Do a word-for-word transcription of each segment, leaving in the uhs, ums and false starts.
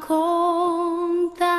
Contanos.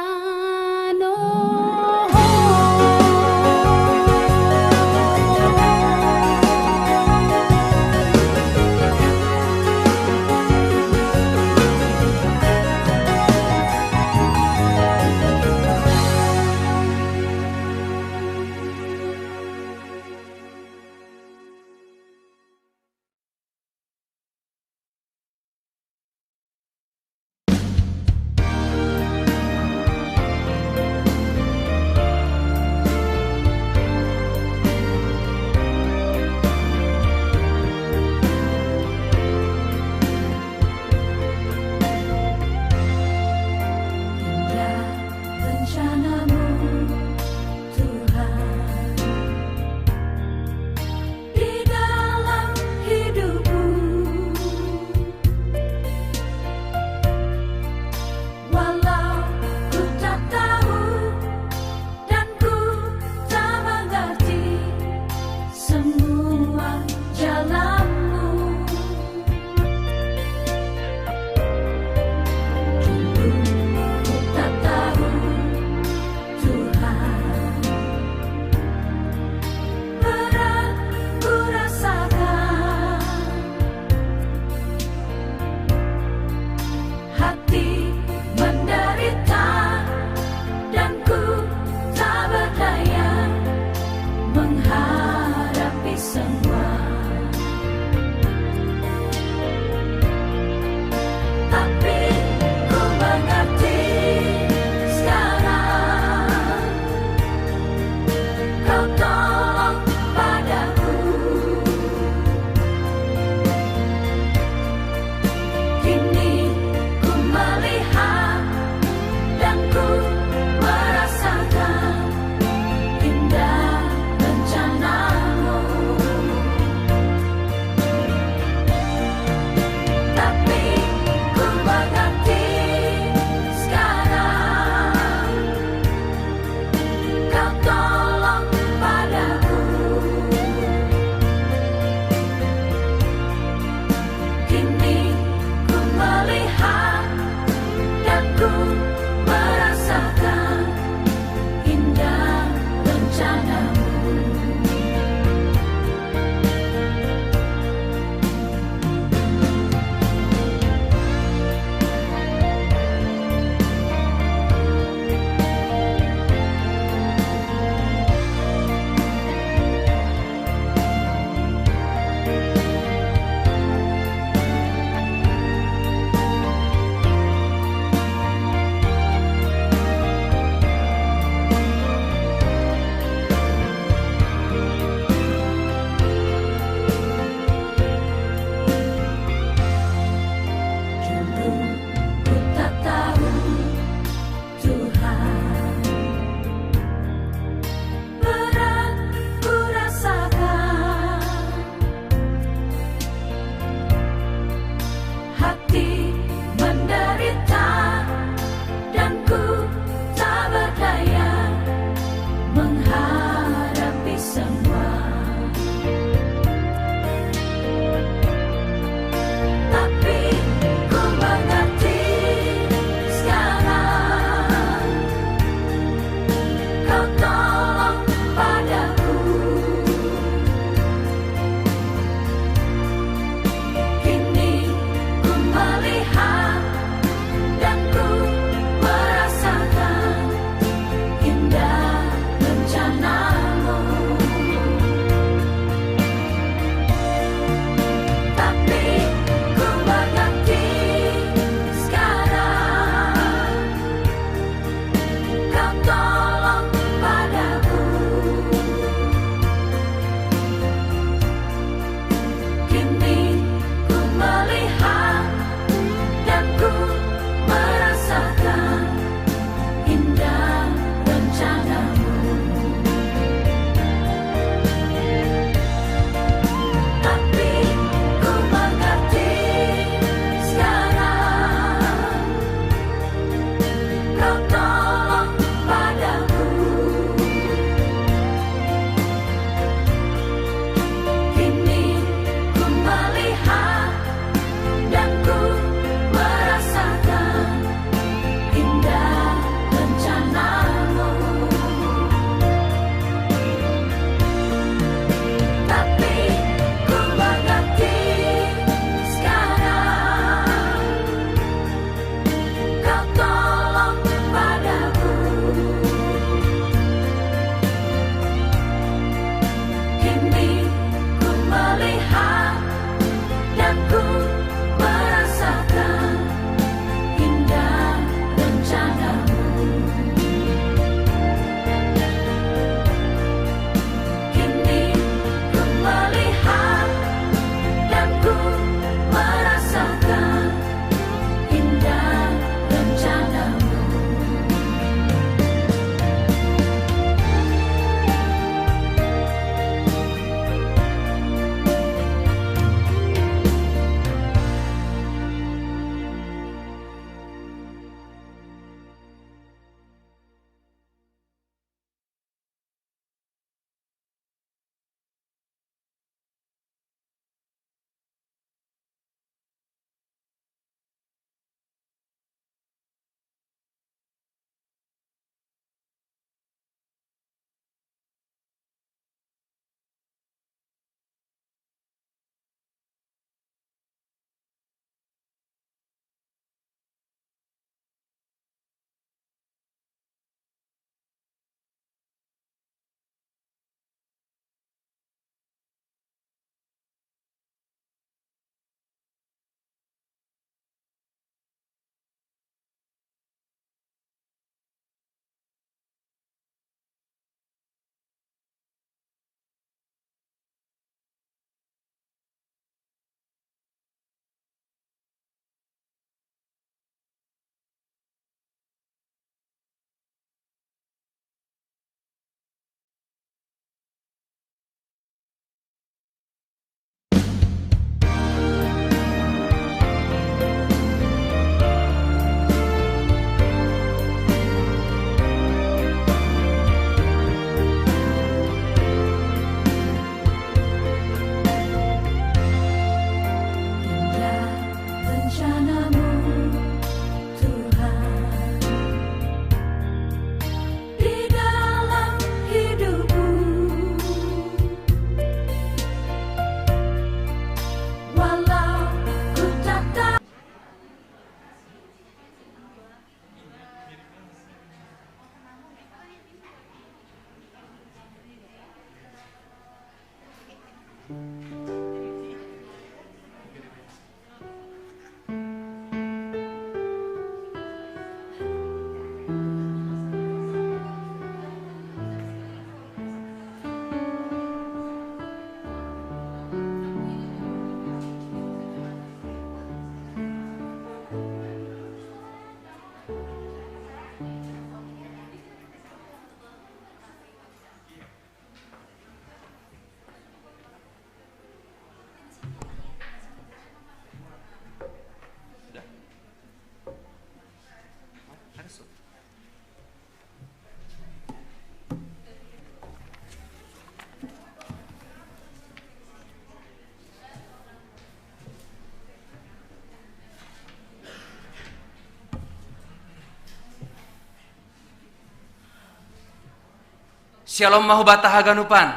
Syalom ma hubata haganupan.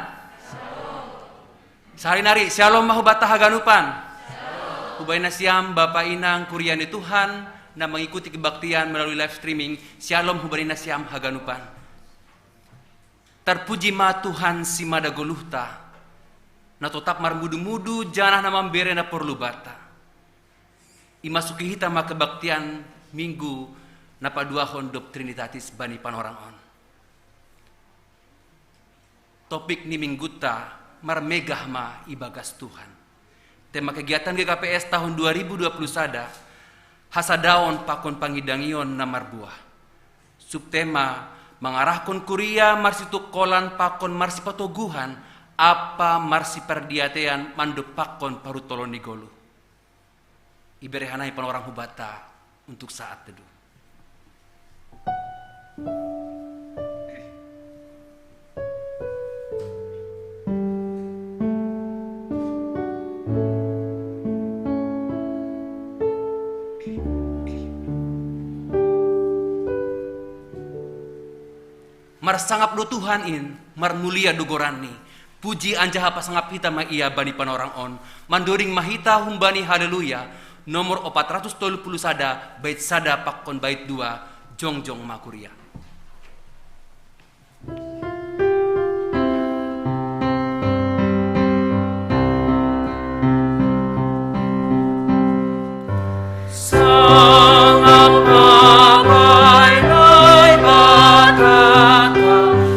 Sahali nari, syalom ma hubata haganupan. Hubahen nasiam bapa inang kuria ni Tuhan na mangikuti kebaktian melalui live streaming, syalom hubahen nasiam haganupan. Tarpuji ma Tuhan simada goluhta, na totap marmudu-mudu janah na mambere na porlu banta. Imasuki hita ma kebaktian Minggu na paduahon dob Trinitatis bani panorang on. Topik ni Minggunta, marmegah ma ibagas Tuhan. Tema kegiatan G K P S tahun dua ribu dua puluh sada, hasadaon pakon pangidangion na marbuah. Subtema, mangarahkon kuria marsitungkolan pakon marsipatoguhan, ampa marsipardiatean mandompakkon parutolon ni goluh. Ibere hanami panorang hubanta untuk saat teduh. Marsangap do Tuhan in, marmulia do goranNi. Puji anjaha pasangap hita ma Ia bani panorang on, mandoding ma hita humbani Haleluya, nomor opat ratus tolu puluh sada, bait sada pakon bait dua, jongjong ma kuria. Sangap ma bai Naibata,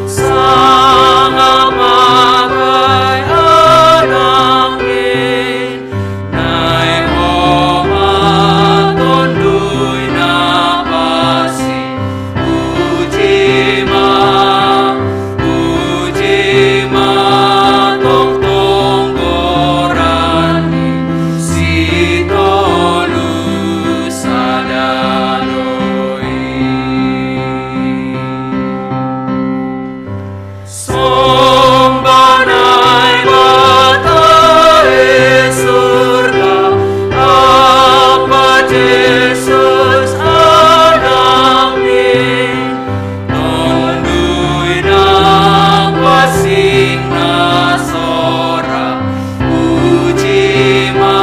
sangap ma bai AnakNi, nai homa Tonduy na pansing. Puji ma, puji ma tongtong goranNi, sitolu sada do i. Somba Naibata i surga, ampa Jesus AnakNi, Tonduy na pansing na sorak. Puji ma,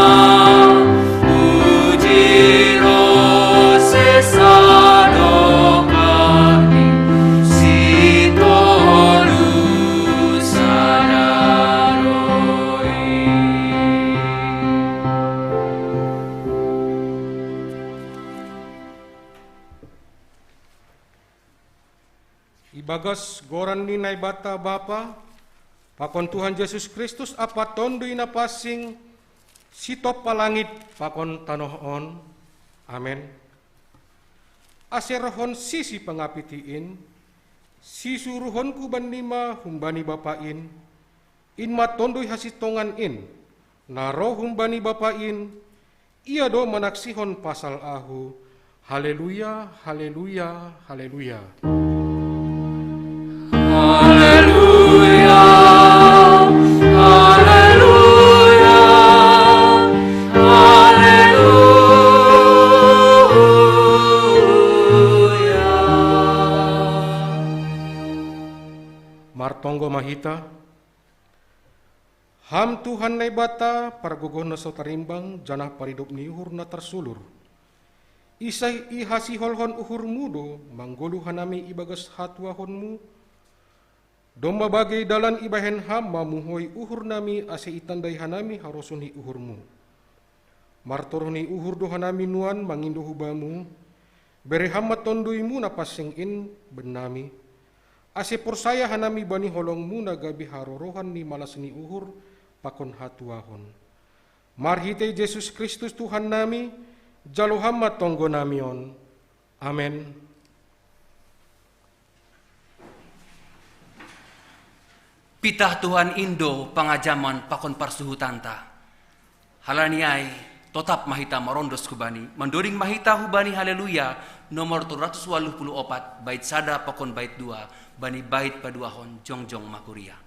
puji ro sesa dokah ni, sitolu sada do i. Ibagas goran ni Naibata Bapa, pakon Tuhan Jesus Kristus ampa Tonduy na pansing, sitompa langit pakon tanoh on. Amen. Ase rohon sisi pangapiti in, sisuruhonku bannima humbani Bapa in, in ma Tonduy hasintongan in, na roh humbani Bapa in, ia do manaksihon pasal ahu. Haleluya, haleluya, haleluya. Haleluya, haleluya, haleluya. Martonggo ma hita. Ham Tuhan Naibata, pargogoh na so tarimbang, janah paridop ni uhur na tarsulur. Ise ihasiholhon uhurmu do manggoluh hanami ibagas hatuahonmu, domma bagei dalan ibahen Ham mamuhoi uhurnami ase itandai hanami harosuh ni uhurmu. Martoroh ni uhur do hanami nuan mangindo hu Bamu, bere Ham ma TonduyMu na pansing in bennami, ase porsaya hanami bani holongMu na gabe harorohan ni malas ni uhur pakon hatuahon. Marhitei Jesus Kristus Tuhannami, jalo Ham ma tonggonami on. Amen. Pitah Tuhan in do pangajaman pakon parsuhutanta. Halani ai, totap ma hita marondos hu Bani, mandoding ma hita hu Bani Haleluya, nomor tolu ratus waluh puluh opat, bait sada pakon bait dua, bani bait paduahon jongjong ma kuria.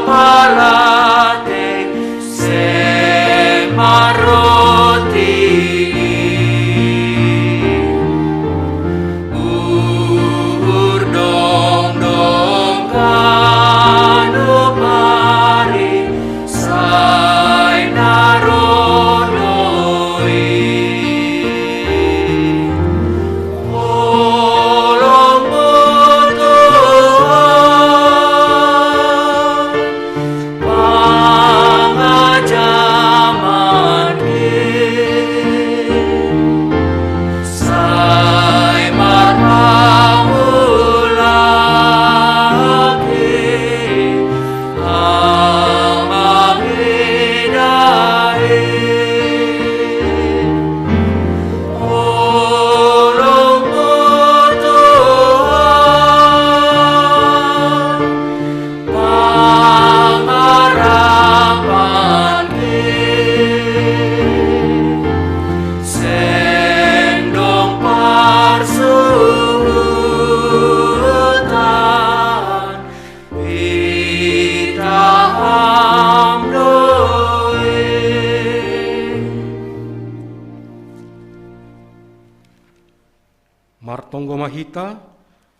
Apalate semaroti uhur dong dong kanu pari sai narodoi. Holong berdoa, pangajaman ke, sai marpamula ke, amang edae. Holong berdoa, pangarapan ke, seng dong parsuhutan, pitaham doe. Martonggo ma hita,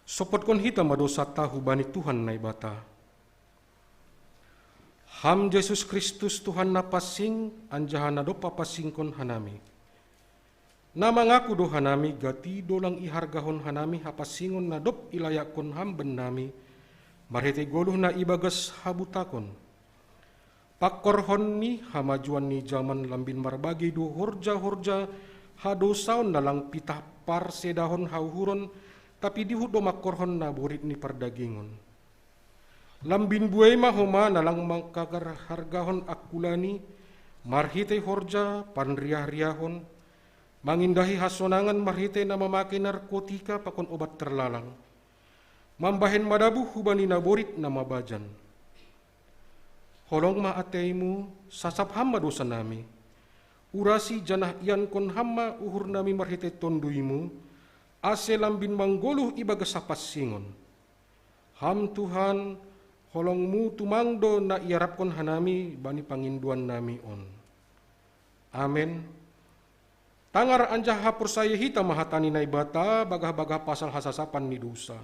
sopotkon hita ma dosata hubani Tuhan Naibata. Ham Jesus Kristus, Tuhan na pansing, anjaha na dob papansingkon hanami. Na mangaku do hanami gati dolang ihargahon hanami hapansingon na dob ilayakkon ham bannami, marhitei goluh na ibagas habutakon. Pangkorhon ni hamajuan ni jaman lambin marbagei do horja-horja hadousaon na lang pitah parsedahon hauhuron, tapi dihut do mangkorhon na borit ni pardagingon. Lambin buei ma homa na lang mangkahargahon angkulani marhitei horja panriah-riahon, mangindahi hasonangan marhitei na mamakei narkotika pakon obat terlalang, mambahen madabuh hubani naborit na mabajan. Holong ma ateimu, sasap ham ma dousanami. Urasi janah iankon ham ma uhurnami marhitei tonduimu, ase lambin manggoluh ibagas hapansingon. Ham Tuhan, holongmu tumang do na iarapkon hanami bani pangindoannami on. Amen. Tangar anjaha haporsayai hita ma hata ni Naibata bagah-bagah pasal hasasapan ni dousa.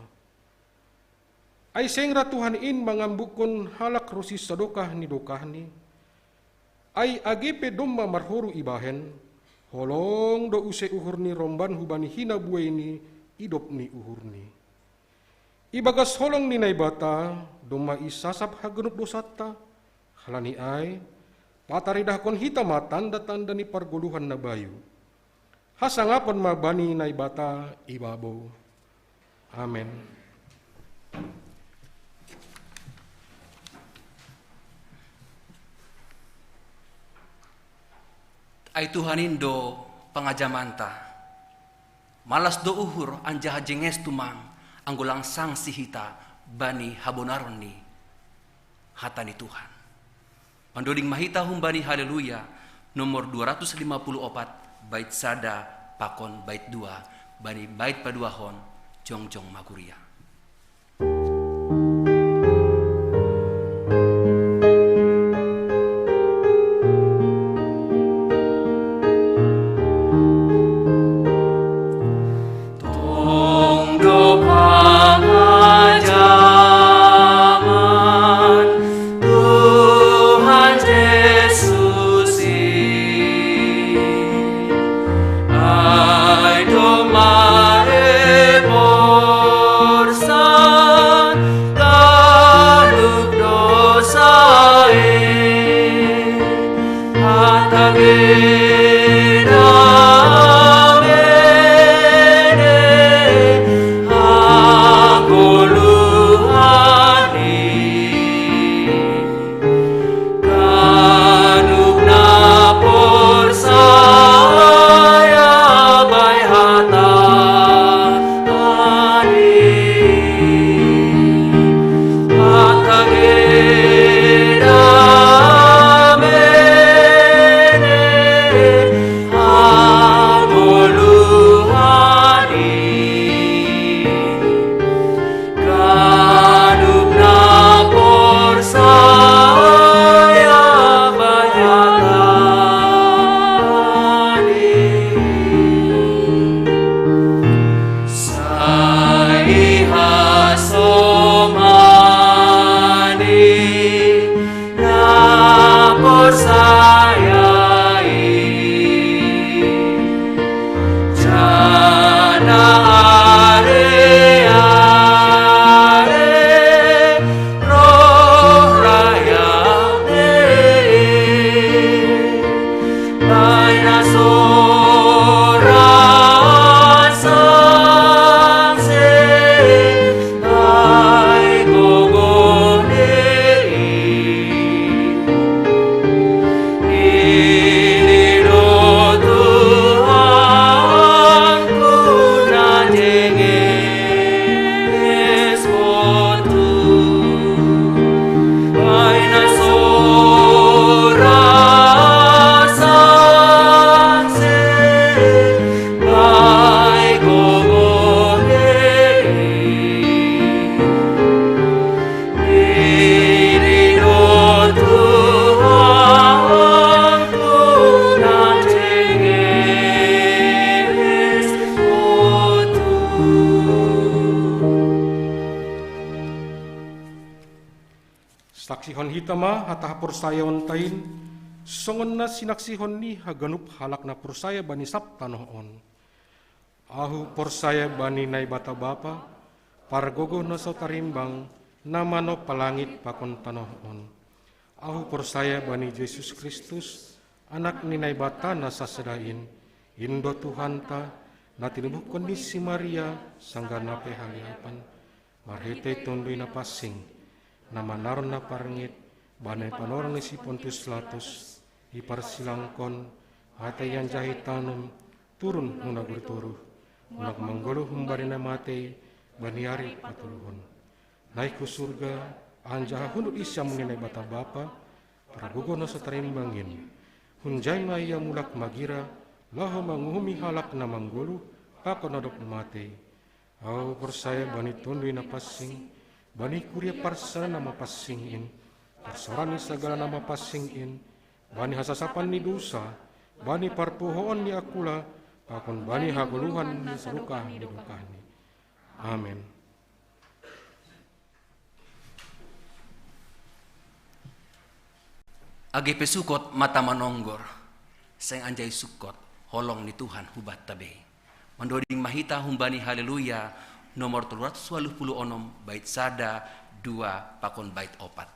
Ai seng ra Tuhan in mangambukkon halak ronsi sadokah ni dokahni. Ai age pe domma marhoru ibahen, holong do use uhurni romban hubani hinabuei ni idop ni uhurni. Ibagas holong ni Naibata domma isasap haganup dousanta. Halani ai, pataridahkon hita ma tanda-tanda ni pargoluhan na bayu. Hasangapon ma bani Naibata ibabou. Amen. Ai Tuhan in do pangajamanta. Malas do uhur anjaha jenges tumang, anggo lang sangsi hita bani habonaron ni hata ni Tuhan. Mandoding ma hita humbani Haleluya nomor dua ratus lima puluh opat, bait sada pakon bait dua, bani bait paduahon jongjong ma kuria. Tong do pangajaman Tuhan Jesus i, ai domma ibor Saksihon hita ma hata haporsayaonta in, songon na sinaksihon ni haganup halak na porsaya bani sab tanoh on. Ahu porsaya bani Naibata Bapa, pargogoh na so tarimbang, na manoppa langit pakon tanoh on. Ahu porsaya bani Jesus Kristus, Anak ni Naibata na sasada in, in do Tuhanta, na tinubuhkon ni si Maria, sanggah na pehaliapan, marhitei Tonduy Napansing, na manaron na parngit, bani panorang ni si Pontius Latus, iparsilangkon, atei ianjahi tanom, turun hu nagori toruh, mulak manggoluh humbani na matei, bani ari patoluhon. Naik hu surga, anjaha hundul i siamun ni Naibata Bapa, pargogoh na so tarimbang in. Hunjai ma ia mulak magira, laho manguhumi halak na manggoluh, pakon na dob matei. Ahu porsaya bani Tonduy Napansing, bani kuria parsada na mapansing in, parsaoran ni sagala na mapansing in, bani hasasapan ni dosa, bani parpuhoon ni angkula, pakon bani hagoluhan ni sadokah ni dokahni. Amen. Age pe sukot mata manonggor, seng anjai sukot holong ni Tuhan hubanta be. Mandoding ma hita humbani Haleluya nomor tolu ratus waluh puluh onom, bait sada, dua, pakon bait opat.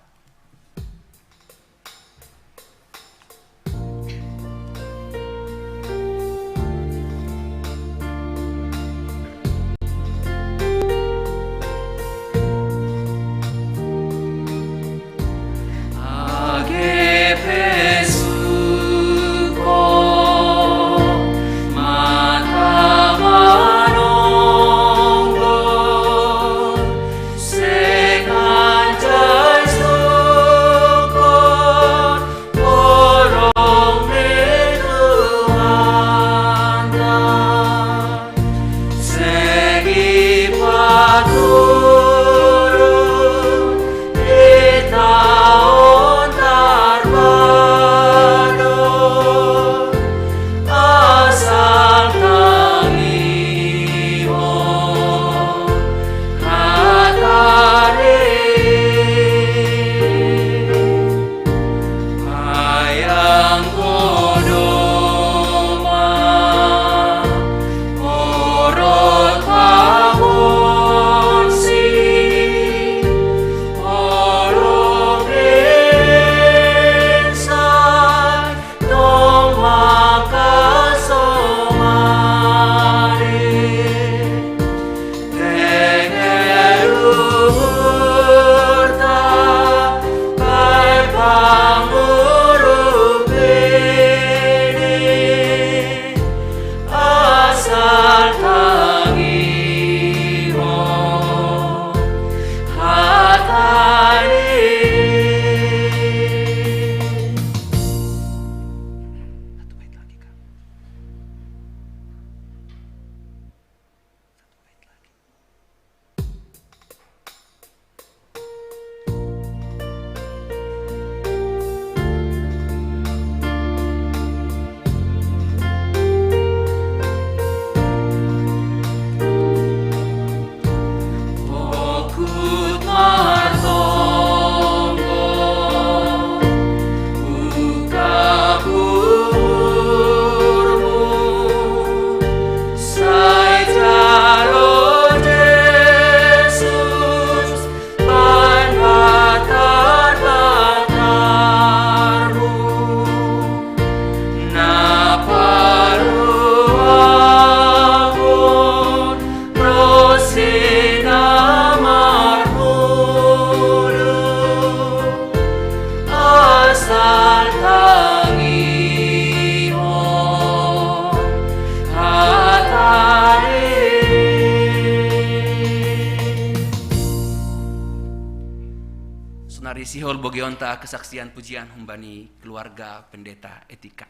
Sonari sihol bogeonta kesaksian pujian humbani keluarga pendeta Etika.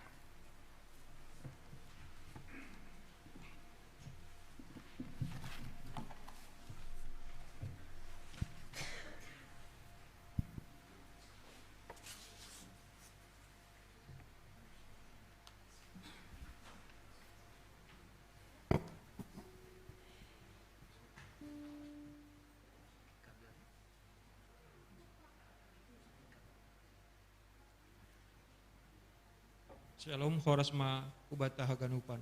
Shalom, horas ma hubata haganupan.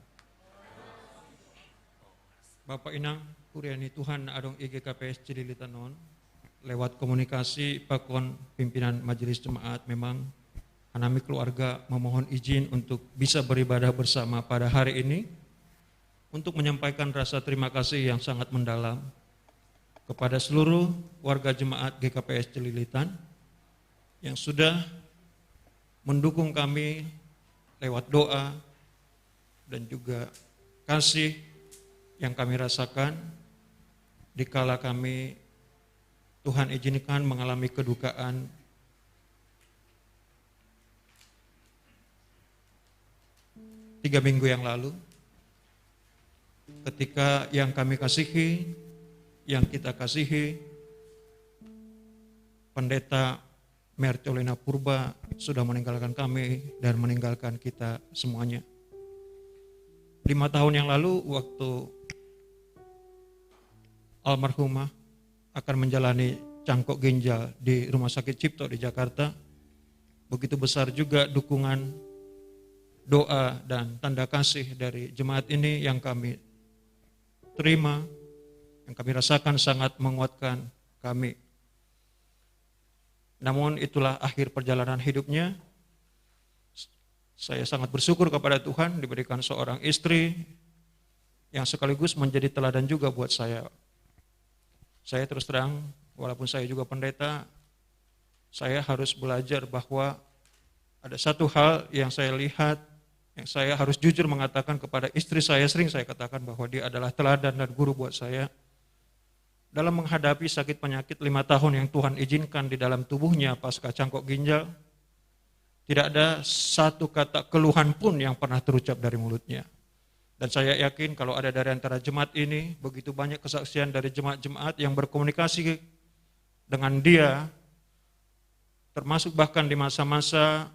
Bapa inang, kuria ni Tuhan adong i G K P S Cililitan on, lewat komunikasi pakon pimpinan majelis jemaat, memang hanami keluarga memohon izin untuk bisa beribadah bersama pada hari ini, untuk menyampaikan rasa terima kasih yang sangat mendalam kepada seluruh warga jemaat G K P S Cililitan yang sudah mendukung kami lewat doa dan juga kasih yang kami rasakan dikala kami, Tuhan izinkan, mengalami kedukaan tiga minggu yang lalu, ketika yang kami kasihi, yang kita kasihi, Pendeta Mertolina Purba sudah meninggalkan kami dan meninggalkan kita semuanya. Lima tahun yang lalu, waktu almarhumah akan menjalani cangkok ginjal di Rumah Sakit Cipto di Jakarta, begitu besar juga dukungan, doa, dan tanda kasih dari jemaat ini yang kami terima, yang kami rasakan sangat menguatkan kami. Namun itulah akhir perjalanan hidupnya. Saya sangat bersyukur kepada Tuhan diberikan seorang istri yang sekaligus menjadi teladan juga buat saya. Saya terus terang, walaupun saya juga pendeta, saya harus belajar bahwa ada satu hal yang saya lihat, yang saya harus jujur mengatakan kepada istri saya, sering saya katakan bahwa dia adalah teladan dan guru buat saya. Dalam menghadapi sakit penyakit lima tahun yang Tuhan izinkan di dalam tubuhnya pasca cangkok ginjal, tidak ada satu kata keluhan pun yang pernah terucap dari mulutnya. Dan saya yakin kalau ada dari antara jemaat ini, begitu banyak kesaksian dari jemaat-jemaat yang berkomunikasi dengan dia, termasuk bahkan di masa-masa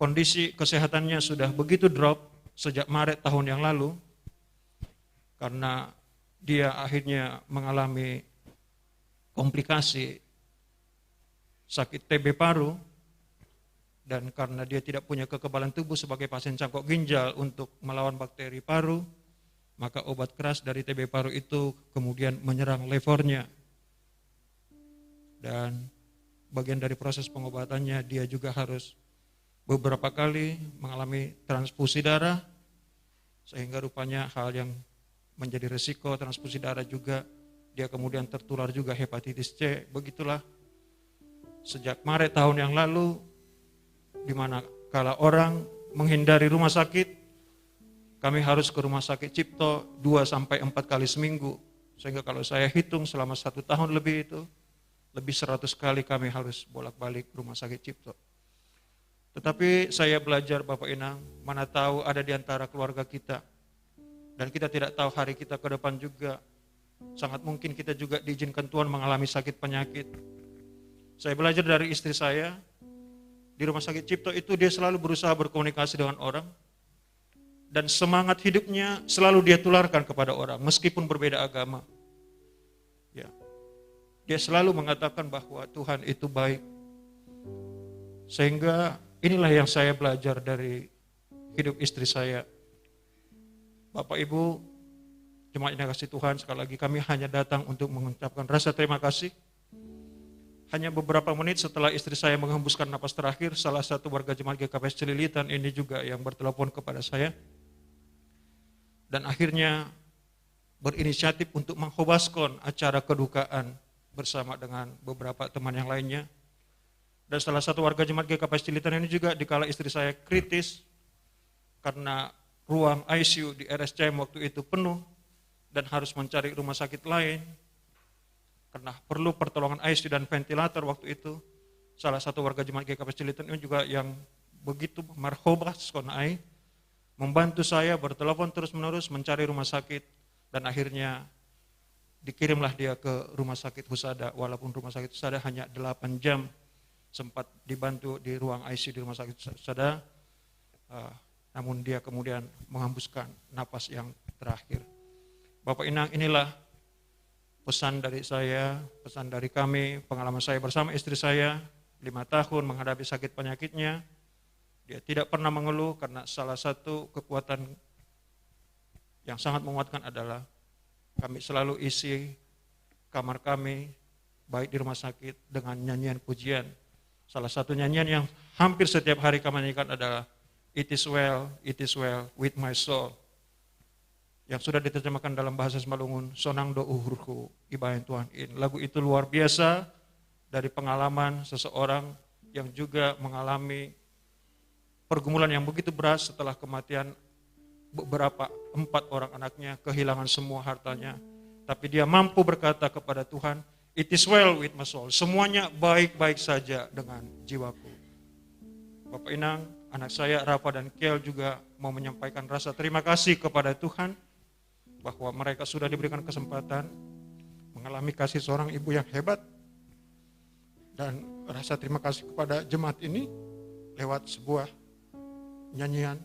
kondisi kesehatannya sudah begitu drop sejak Maret tahun yang lalu, karena dia akhirnya mengalami komplikasi sakit T B paru, dan karena dia tidak punya kekebalan tubuh sebagai pasien cangkok ginjal untuk melawan bakteri paru, maka obat keras dari T B paru itu kemudian menyerang levernya. Dan bagian dari proses pengobatannya, dia juga harus beberapa kali mengalami transfusi darah, sehingga rupanya hal yang menjadi resiko transfusi darah juga, dia kemudian tertular juga hepatitis C. Begitulah, sejak Maret tahun yang lalu, di mana kala orang menghindari rumah sakit, kami harus ke Rumah Sakit Cipto dua sampai empat kali seminggu. Sehingga kalau saya hitung selama satu tahun lebih itu, lebih seratus kali kami harus bolak-balik Rumah Sakit Cipto. Tetapi saya belajar, Bapak Inang, mana tahu ada di antara keluarga kita, dan kita tidak tahu hari kita ke depan juga. Sangat mungkin kita juga diizinkan Tuhan mengalami sakit penyakit. Saya belajar dari istri saya, di Rumah Sakit Cipto itu dia selalu berusaha berkomunikasi dengan orang, dan semangat hidupnya selalu dia tularkan kepada orang, meskipun berbeda agama. Ya. Dia selalu mengatakan bahwa Tuhan itu baik. Sehingga inilah yang saya belajar dari hidup istri saya. Bapak Ibu, jemaat yang kasih Tuhan, sekali lagi kami hanya datang untuk mengucapkan rasa terima kasih. Hanya beberapa menit setelah istri saya menghembuskan napas terakhir, salah satu warga jemaat G K P S Cililitan ini juga yang bertelepon kepada saya. Dan akhirnya berinisiatif untuk menghobaskon acara kedukaan bersama dengan beberapa teman yang lainnya. Dan salah satu warga jemaat G K P S Cililitan ini juga, dikala istri saya kritis karena ruang I C U di R S C M waktu itu penuh dan harus mencari rumah sakit lain karena perlu pertolongan I C U dan ventilator waktu itu. Salah satu warga jemaat G K P S Cililitan ini juga yang begitu marhobas konai, membantu saya bertelepon terus-menerus mencari rumah sakit, dan akhirnya dikirimlah dia ke Rumah Sakit Husada, walaupun Rumah Sakit Husada hanya delapan jam, sempat dibantu di ruang I C U di Rumah Sakit Husada, eh, namun dia kemudian menghembuskan napas yang terakhir. Bapak Inang, inilah pesan dari saya, pesan dari kami, pengalaman saya bersama istri saya, lima tahun menghadapi sakit penyakitnya, Dia tidak pernah mengeluh karena salah satu kekuatan yang sangat menguatkan adalah kami selalu isi kamar kami, baik di rumah sakit, dengan nyanyian pujian. Salah satu nyanyian yang hampir setiap hari kami nyanyikan adalah "It is well, it is well with my soul", yang sudah diterjemahkan dalam bahasa Simalungun, "Sonang do uhurku ibaen Tuhan in". Lagu itu luar biasa, dari pengalaman seseorang yang juga mengalami pergumulan yang begitu berat setelah kematian beberapa, empat orang anaknya, kehilangan semua hartanya. Tapi dia mampu berkata kepada Tuhan, "It is well with my soul." Semuanya baik-baik saja dengan jiwaku. Bapak Inang, anak saya Rafa dan Kel juga mau menyampaikan rasa terima kasih kepada Tuhan bahwa mereka sudah diberikan kesempatan mengalami kasih seorang ibu yang hebat, dan rasa terima kasih kepada jemaat ini lewat sebuah nyanyian.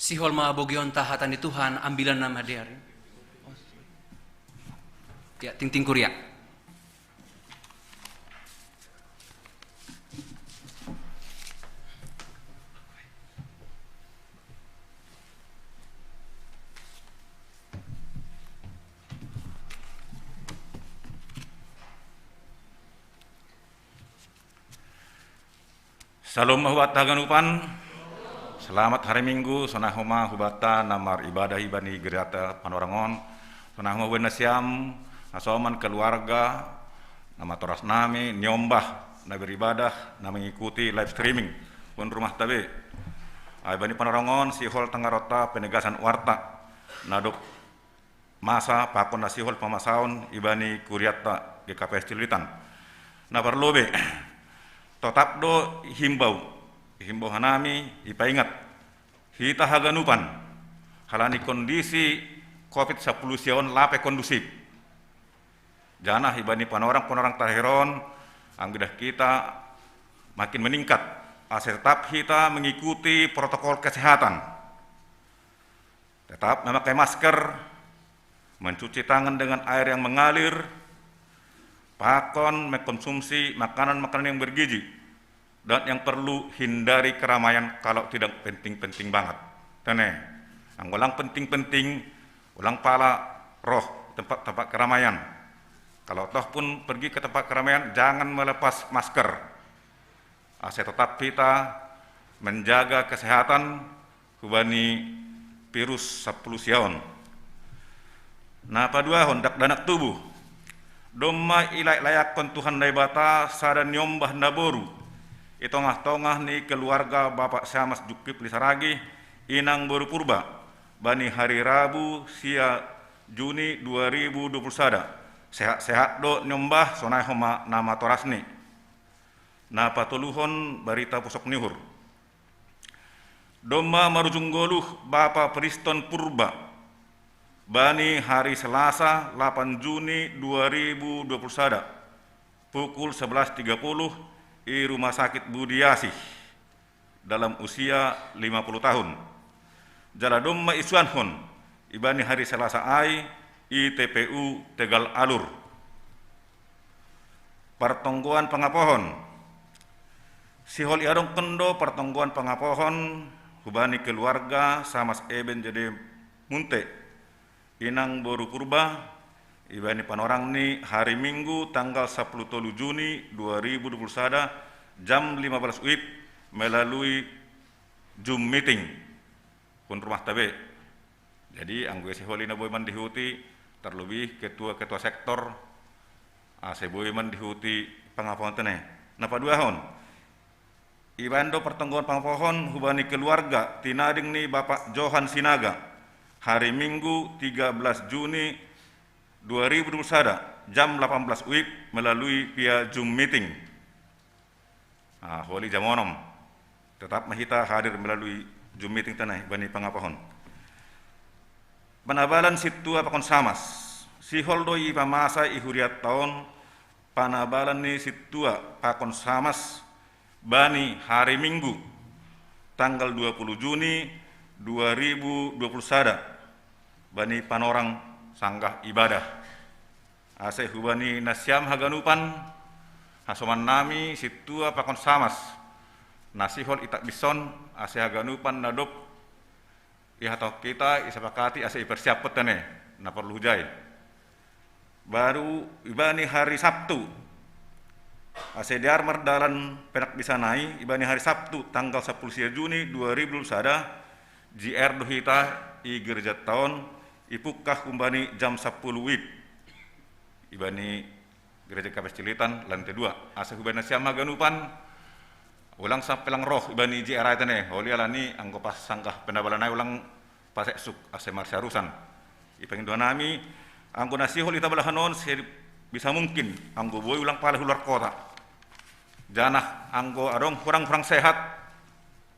Sihol ma bogionta hata ni Tuhan, ambilan nama diari. Ya, tingting kuria. Salom hubatta haganupan. Selamat hari Minggu, sonai homa hubatta na maribadahi bani gerejata Panorangon. Sonai homa hubani nasiam, na soman keluarga, na matoras nami, niombah, na beribadah, na mengikuti live streaming. Hun rumahta be. Ai bani Panorangon, sihol tangaronta penegasan warta. Na dob masa pakon na sihol pamasaon ibani kuriatta G K P S Cililitan. Na parlobei, totap do himbau, himbau hanami ipaingat hita haganupan, halani kondisi covid sampulu sia on lape kondusif. Janah ibani panorang-panorang terakhir on, anggidah kita makin meningkat, ase tetap hita mengikuti protokol kesehatan. Tetap memakai masker, mencuci tangan dengan air yang mengalir, pakon mengkonsumsi makanan-makanan yang bergizi, dan yang perlu hindari keramaian kalau tidak penting-penting banget. Tene, anggo lang penting-penting, ulang pala roh tempat-tempat keramaian. Kalau toh pun pergi ke tempat keramaian, jangan melepas masker. Ase tetap hita menjaga kesehatan hubani virus sampulu sia on. Na paduahon, dakdanak tubuh. Domma ilayak-layakkon Tuhan Naibata sada niombah naboru i tongah-tongah ni keluarga Bapak Siamas Jukkip Lisaragi, inang boru Purba, bani hari Rabu sia Juni dua ribu dua puluh sada. Sehat-sehat do niombah, sonai homa na matorasni. Na patoluhon, barita pusok ni uhur. Domma marujung goluh Bapa Priston Purba bani hari Selasa lapan Juni dua ribu dua puluh sada, pukul sebelas tiga puluh, i Rumah Sakit Budi Asih, dalam usia lima puluh tahun. Jala domma isuanhon ibani hari Selasa ai i T P U Tegal Alur. Partonggoan pangapohon. Sihol iadongkon do partonggoan pangapohon hubani keluarga Siamas Eben Jede Munte, inang boru Purba, ibani panorang ni hari Minggu tanggal sampulu tolu Juni dua ribu dua puluh sada, jam lima belas wib, melalui Zoom meeting. Hun rumahta be. Jadi, anggo ise holi na boi mandihuti, terlebih ketua-ketua sektor, ase boi mandihuti pangapohon tene. Na paduahon, ibaen do partonggoan pangapohon hubani keluarga tinading ni Bapak Johan Sinaga, hari Minggu tiga belas Juni dua ribu dua puluh sada, jam lapan belas wib, melalui via Zoom meeting. Ah, holi jam onom. Tetap ma hita hadir melalui Zoom meeting tene bani pangapohon. Panabalan sintua pakon siamas. Sihol do ipamasa i huriatta on panabalan ni sintua pakon siamas bani hari Minggu tanggal dua puluh Juni dua ribu dua puluh sada, bani panorang sanggah ibadah. Ase hubani nasiam haganupan, hasoman nami sintua pakon siamas, na sihol itakbison, ase haganupan na dob ihatahon hita, isapakati ase ipersiaphon tene, na porlu hujai. Baru ibani hari Sabtu, ase dear mardalan penakbisan ai, ibani hari Sabtu tanggal sampulu sia Juni dua ribu dua puluh sada, J R do hita i gerejanta on, ipungkah humbani jam sampulu wib. Ibani Gereja K P S Cililitan, lantai dua. Ase hubani nasiam haganupan, ulang sampe lang roh ibani J R ai tene, holi alani anggo pas sanggah penabalan ai ulang paseksuk, ase marsiarusan. I pangindo nami, anggo na sihol ita balahan on, sebisa mungkin, anggo boi ulang pala hu luar kota. Janah anggo adong kurang-kurang sehat,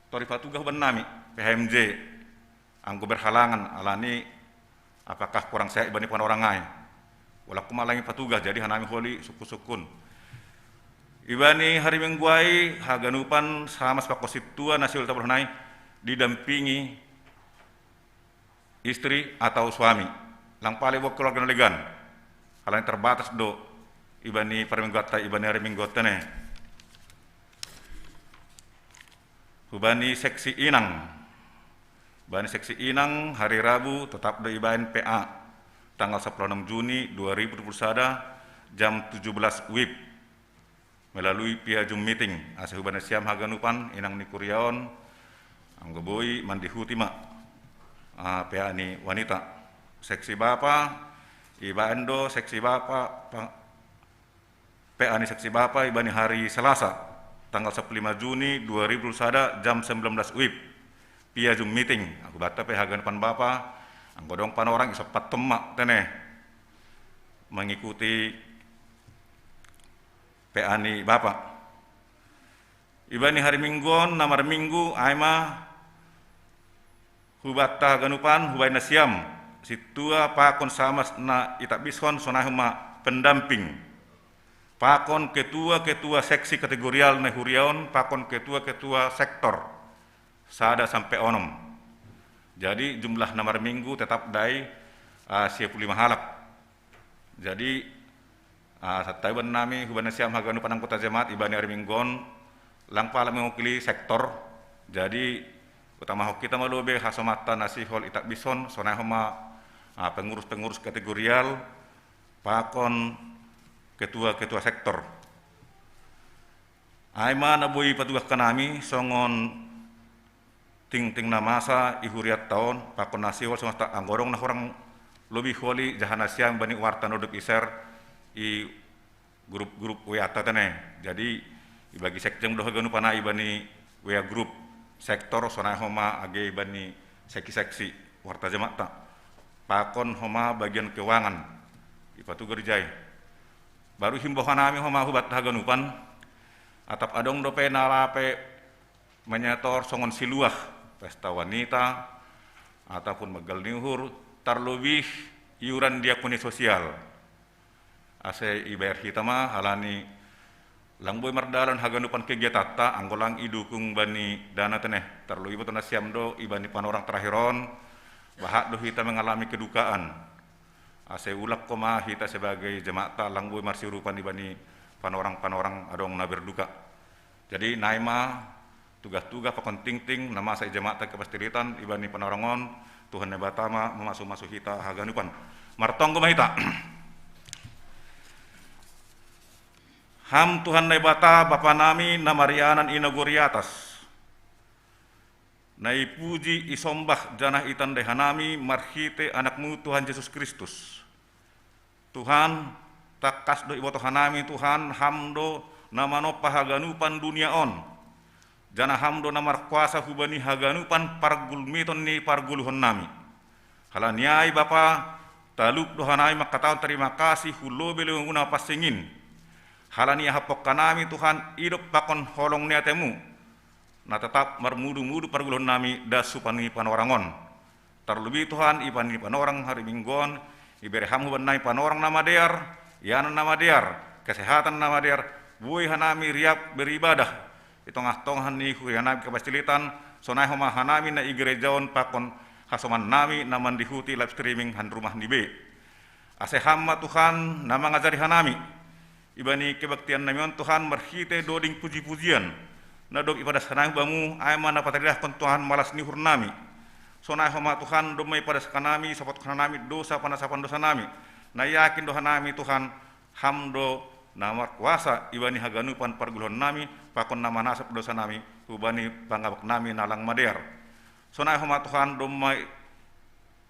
tor ipatugah huban nami, P H M J. Anggo berhalangan, alani apakah kurang sehat ibani panorang ai. Ulang homa lang ipatugah, jadi hanami holi sungkun-sungkun. Ibani hari Minggu ai, haganupan siamas pakon sintua na sihol tabaloh nai, didampingi istri atau suami. Lang pale bo keluarga na legan. Halani terbatas do ibani parmingguanta, ibani hari Mingguanta ne. Hubani seksi inang. Bani seksi inang hari Rabu tetap do ibaen P A tanggal sepuluh enam Juni dua ribu dua puluh satu jam tujuh belas wib melalui via Zoom meeting. Asa hubani siam haganupan inang ni kuriaon, anggo boi mandihuti ma ah, P A ni wanita. Seksi bapa, ibaen do seksi bapa, pa-, P A ni seksi bapa ibani hari Selasa, tanggal sepuluh lima Juni dua ribu dua puluh satu jam sembilan belas wib. Via Zoom meeting, aku bata pe haganupan bapa, anggo dong panorang isompat temma tene mengikuti P A ni bapa. Ibani hari Minggu on, na marminggu, ai ma hubanta haganupan, hubaen nasiam, sintua pakon samas na itabbishon sonai homa pendamping. Pakon ketua-ketua seksi kategorial na huria on, pakon ketua-ketua sektor. Sada sampe onom. Jadi jumlah na marminggu tetap dai ah, sia puluh lima halak. Jadi ah, santabi nami hubani siam haganupan anggota jemaat ibani ari Minggu on, lang pala mewakili sektor. Jadi utamahon hita ma lobi hasomanta na sihol itabbishon, sonai homa ah, pengurus-pengurus kategorial, pakon ketua-ketua sektor. Ai ma na boi patugas hanami songon tingting na masa i hurianta on, pakon na sihol songon anggo adong na hurang lobi holi, jaha nasiam bani warta na dob i-share i grup-grup W A-ta tene. Jadi ibagi sekjen do haganupan i bani W A grup sektor, sonai homa age ibani seksi-seksi warta jemaatta. Pakon homa bagian keuangan ipatugas di jai. Baru himbau hanami homa hubanta haganupan, atap adong dope na lape menyetor songon siluah, pesta wanita, ataupun manggal ni uhur, tarlobih iuran diakoni sosial. Ase ibayar hita ma, halani lang boi mardalan haganupan kegiatanta anggo lang idukung bani dana tene. Tarlobih boto nasiam do ibani panorang terakhir on, bahat do hita mengalami kedukaan. Ase ulak homa hita sebagai jemaatta lang boi marsiurupan ibani panorang-panorang adong na berduka. Jadi nai ma tugas-tugas pakon tingting na masa i jemaatta Kepastilitan ibani panorang on, Tuhan Naibata ma mamasu-masu hita haganupan. Martonggo ma hita. Ham Tuhan Naibata, Bapa nami na marianan i nagori atas, na ipuji, isombah, janah itandai hanami marhite Anakmu Tuhan Jesus Kristus. Tuhan, tangkas do iboto hanami, Tuhan, Ham do na manompa haganupan dunia on, janah Ham do na markuasa hubani haganupan pargulmiton ni pargoluhonnami. Halani ai, Bapa, talup do hanami mangkatahon tarima kasih hu lobei-lobeimu na pansing in. Halani ihaphon hanami, Tuhan, idop pakon holong ni atemu, na tetap marmudu-mudu pargoluhonnami das hubani panorang on. Tarlobih Tuhan, ibani panorang hari Minggu on, ibere Ham hubannami panorang na madear, ianan na madear, kesehatan na madear, boi hanami riap beribadah i tongah-tongah ni hurianami Kepastilitan, sonai homa hanami na i gereja on pakon hasomannami na mandihuti live streaming han rumah ni be. Ase Ham ma Tuhan na mangajari hanami ibani kebaktiannami on, Tuhan, marhite doding puji-pujian na dob ipadas hanami Bamu, ai ma na pataridahkon, Tuhan, malas ni uhurnami. Sonai homa, Tuhan, domma ipadas hanami, sopothon hanami dosa panasapan dosanami. Na yakin do hanami, Tuhan, Ham do na markuasa ibani haganupan pargoluhonnami, pakon na manasap dosanami hubani pangabaknami na lang madear. Sonai homa, Tuhan, domma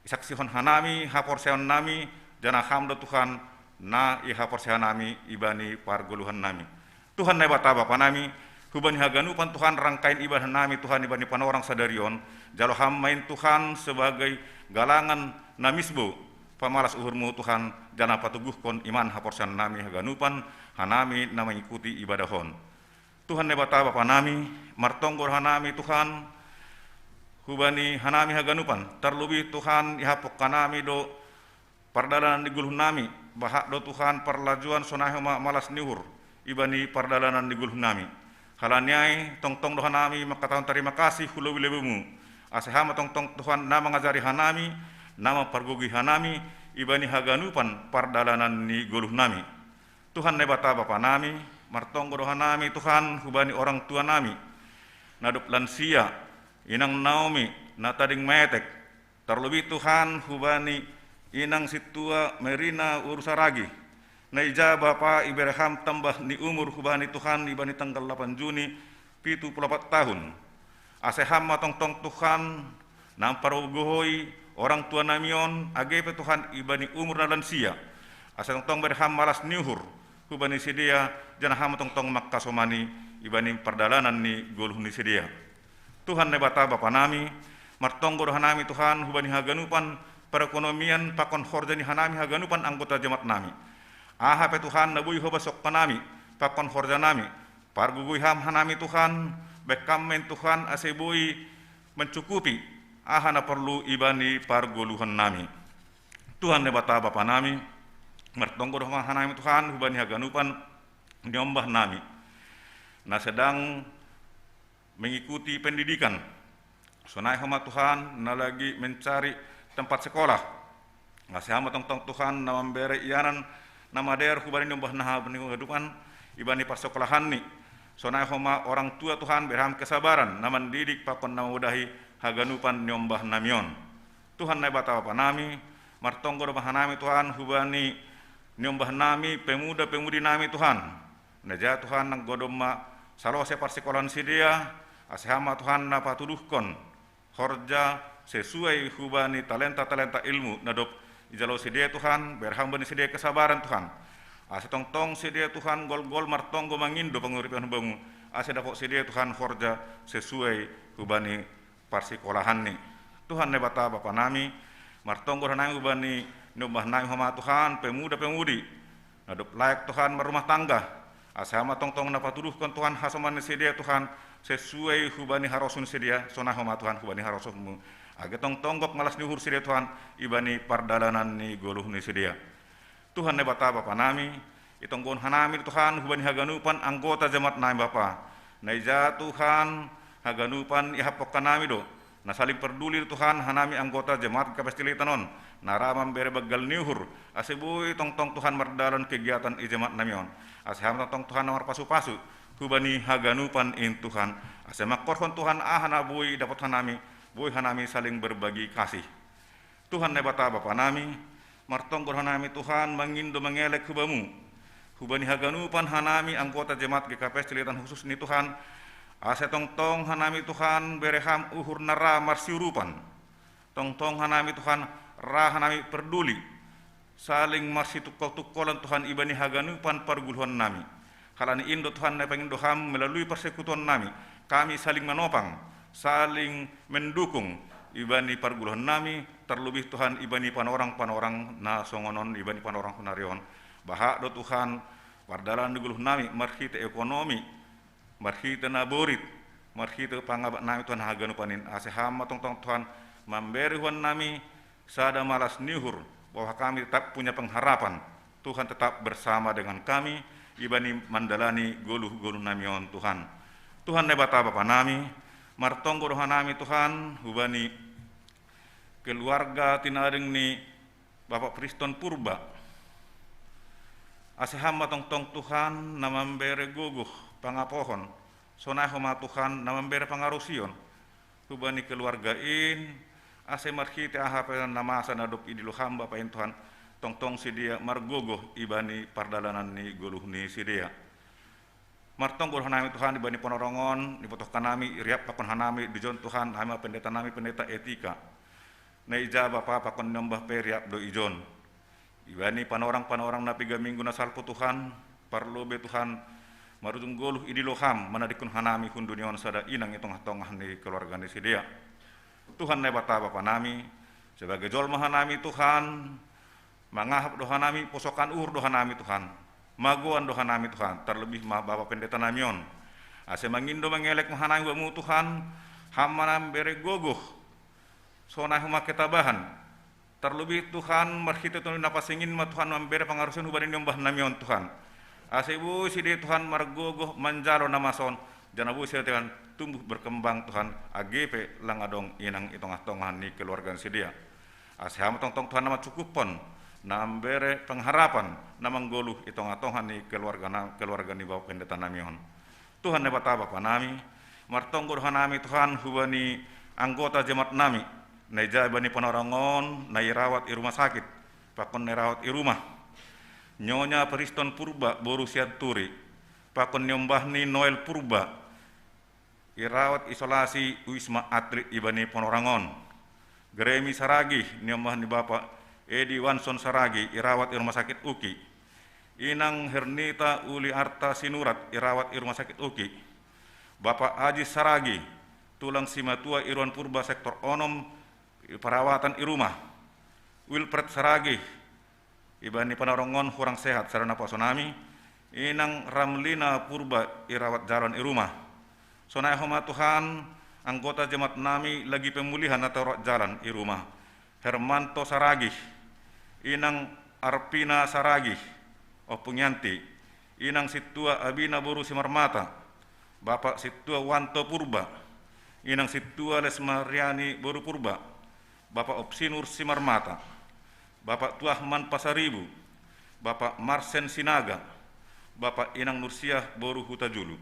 isaksihon hanami haporseaonnami, janah Ham do, Tuhan, na ihaporseanami ibani pargoluhannami. Tuhan Naibata Bapanami, hubani haganupan, Tuhan, rangkain ibadah nami, Tuhan, ibani panorang sadari on, jalo Ham ma in, Tuhan, sebagai galangan na misbo, pamalas uhurmu, Tuhan, janah patoguhkon iman haporseannami haganupan, hanami na mangikuti ibadah on. Tuhan Naibata Bapanami, martonggo do hanami, Tuhan, hubani hanami haganupan, tarlobih, Tuhan, ihaphon hanami do pardalanan ni goluhnami, bahat do, Tuhan, parlajuan, sonai homa malas ni uhur ibani pardalanan ni goluhnami. Halani ai tongtong do hanami mangkatahon tarima kasih hu lobei-lobeimu, ase Ham ma tongtong, Tuhan, na mangajari hanami na mampargogoi hanami ibani haganupan pardalanan ni goluhnami. Tuhan Naibata Bapanami, martonggo do hanami Tuhan hubani orang tuanami, na dob lansia, inang Naomi, na tading maetek, tarlobi Tuhan hubani inang sintua Merina Urusaragi, na ija Bapa ibere Ham tambah ni umur hubani Tuhan ibani tanggal lapan Juni, pitu pulu opat tahun. Ase Ham ma tongtong Tuhan na mampargogoi orang tuanami on, age pe Tuhan ibani umur na lansia. Ase tongtong bere Ham malas ni uhur hubani sidea, janah Ham ma tongtong mangkasomani ibani pardalanan ni goluh ni sidea. Tuhan Naibata Bapanami, martonggo do hanami Tuhan hubani haganupan perekonomian pakon horja ni hanami haganupan anggota jemaatnami. Aha pe Tuhan na boi hobasonkonami pakon horjanami, pargogoi Ham hanami Tuhan, bahen Ham ma in Tuhan ase boi mancukupi aha na porlu ibani pargoluhannami. Tuhan Naibata Bapanami, martonggo do hanami Tuhan hubani haganupan niombahnami na sedang mengikuti pendidikan. Sonai homa Tuhan na lagi mencari tempat sekolah. Ase Ham ma tongtong Tuhan na mambere ianan na madear hubani niombah naham haganupan ibani parsokolahanni. Sonai homa orang tua Tuhan, bere Ham kesabaran na mandidik pakon na mangudahi haganupan niombahnami on. Tuhan Naibata Bapanami, martonggo do ma hanami Tuhan hubani niombahnami pemuda-pemudinami Tuhan. Na ija Tuhan nanggo domma salose parsikolahan sidea, ase Ham ma Tuhan na patuduhkon horja sesuai hubani talenta-talenta ilmu na dob ijalo sidea Tuhan, bere Ham bani sidea kesabaran Tuhan. Ase tongtong sidea Tuhan golgol martonggo mangindo panguripan Bamu, ase dapot sidea Tuhan horja sesuai hubani parsikolahanni. Tuhan Naibata Bapanami, martonggo do hanami hubani niombahnami homa Tuhan pemuda-pemudi na dob layak Tuhan marrumah tangga. Ase Ham ma tongtong na patuduhkon Tuhan hasoman ni sidea Tuhan sesuai hubani harosuh ni sidea, sonai homa Tuhan hubani harosuhMu. Age tongtong gok malas ni uhur sidea Tuhan ibani pardalanan ni goluh ni sidea. Tuhan Naibata Bapanami, itonggohon hanami Tuhan hubani haganupan anggota jemaatnami Bapa. Na ija Tuhan haganupan iahaphon hanami do, na saling parduli do Tuhan hanami anggota jemaat G K P S Cililitan on, na ra mambere banggal ni uhur, ase boi tongtong Tuhan mardalan kegiatan i jemaatnami on. Ase Ham tongtong Tuhan na marpasu-pasu hubani haganupan in Tuhan, ase mangkorhon Tuhan aha na boi dapot hanami, boi hanami saling berbagi kasih. Tuhan Naibata Bapanami, martonggo do hanami Tuhan mangindo mangelek hu Bamu hubani haganupan hanami anggota jemaat G K P S Cililitan khusus ni Tuhan, ase tongtong hanami Tuhan bere Ham uhur na ra marsiurupan. Tongtong hanami Tuhan ra hanami parduli, saling marsitungkol-tungkolan Tuhan ibani haganupan pargoluhannami. Halani in do Tuhan na ipangindo Ham melalui parsekutuannami, kami saling manopang, saling mendukung ibani pargoluhannami, tarlobih Tuhan ibani panorang-panorang na songon on, ibani panorang sonari on. Bahat do Tuhan pardalanan ni goluhnami marhite ekonomi, marhite naborit, marhite pangabatnami Tuhan haganupan in, ase Ham ma tongtong Tuhan mambere hu hannami sada malas ni uhur, bahwa kami tetap punya pengharapan. Tuhan tetap bersama dengan kami ibani mandalani goluh-goluhnami on Tuhan. Tuhan Naibata Bapanami, martonggo do hanami Tuhan hubani keluarga tinading ni Bapak Priston Purba. Ase Ham ma tongtong Tuhan na mambere gogoh pangapohon, sonai homa Tuhan na mambere pangarusion hubani keluarga in, ase marhite aha pe na masa na dob idilo Ham Bapa in Tuhan, tongtong sidea margogoh ibani pardalanan ni goluh ni sidea. Martonggo do hanami Tuhan ibani panorang on, ibotohkan nami, riap pakon hanami dijon Tuhan, hami ma pendetanami, pendeta Etika. Na ija Bapa pakon niombah pe riap do ijon. Ibani panorang-panorang na piga minggu na salpu Tuhan, parlobei Tuhan marujung goluh idilo Ham manadingkon hanami hun dunia on sada inang i tongah-tongah ni keluarga ni sidea. Tuhan Naibata Bapanami, sebagai jolma hanami Tuhan, mangahap do hanami, posokan uhur do hanami Tuhan, magoan do hanami Tuhan, tarlobih ma Bapa pendetanami on. Ase mangindo mangelek ma hanami Bamu Tuhan, Ham ma na mambere gogoh, sonai homa ketabahan. Tarlobih Tuhan marhite Tondi Napansing in ma Tuhan mambere pangarusion hubani niombahnami on Tuhan, ase boi sidea Tuhan margogoh manjalo na masa on, janah boi sidea Tuhan tumbuh berkembang Tuhan, age pe lang adong inang i tongah-tongah ni keluarga ni sidea. Ase Ham tongtong Tuhan na mancukuphon, na mambere pengharapan, na manggoluh i tongah-tongah ni keluarga na, keluarga ni Bapa Pendeta nami on. Tuhan Naibata Bapa nami, martonggo do hanami Tuhan hubani anggota jemaat nami, na ija bani Panorang on, na irawat i rumah sakit, pakon na irawat i rumah. Nyonya Priston Purba boru Sianturi, pakon niombah ni Noel Purba, irawat isolasi Wisma Atlet i bani Panorang on. Gremi Saragi, niombah ni Bapa Edi Wanson Saragi, irawat i rumah sakit uki. Inang Hernita Uli Arta Sinurat, irawat i rumah sakit uki. Bapa Aji Saragi, tulang simatua Irwan Purba sektor onom, perawatan i rumah. Wilfred Saragi, i bani Panorang on hurang sehat, sada naposo nami. Inang Ramlina Purba, irawat jalan i rumah. Sonai homa Tuhan, anggota jemaat nami lagi pemulihan na tarawat jalan i rumah. Hermanto Saragi, Inang Arpina Saragi, Ompung Yanti, Inang Sintua Abina boru Simarmata, Bapa Sintua Wanto Purba, Inang Sintua Lesmariani boru Purba, Bapa Opsinur Simarmata, Bapa Tuahman Pasaribu, Bapa Marsen Sinaga, Bapa Inang Nursiah boru Hutajulu.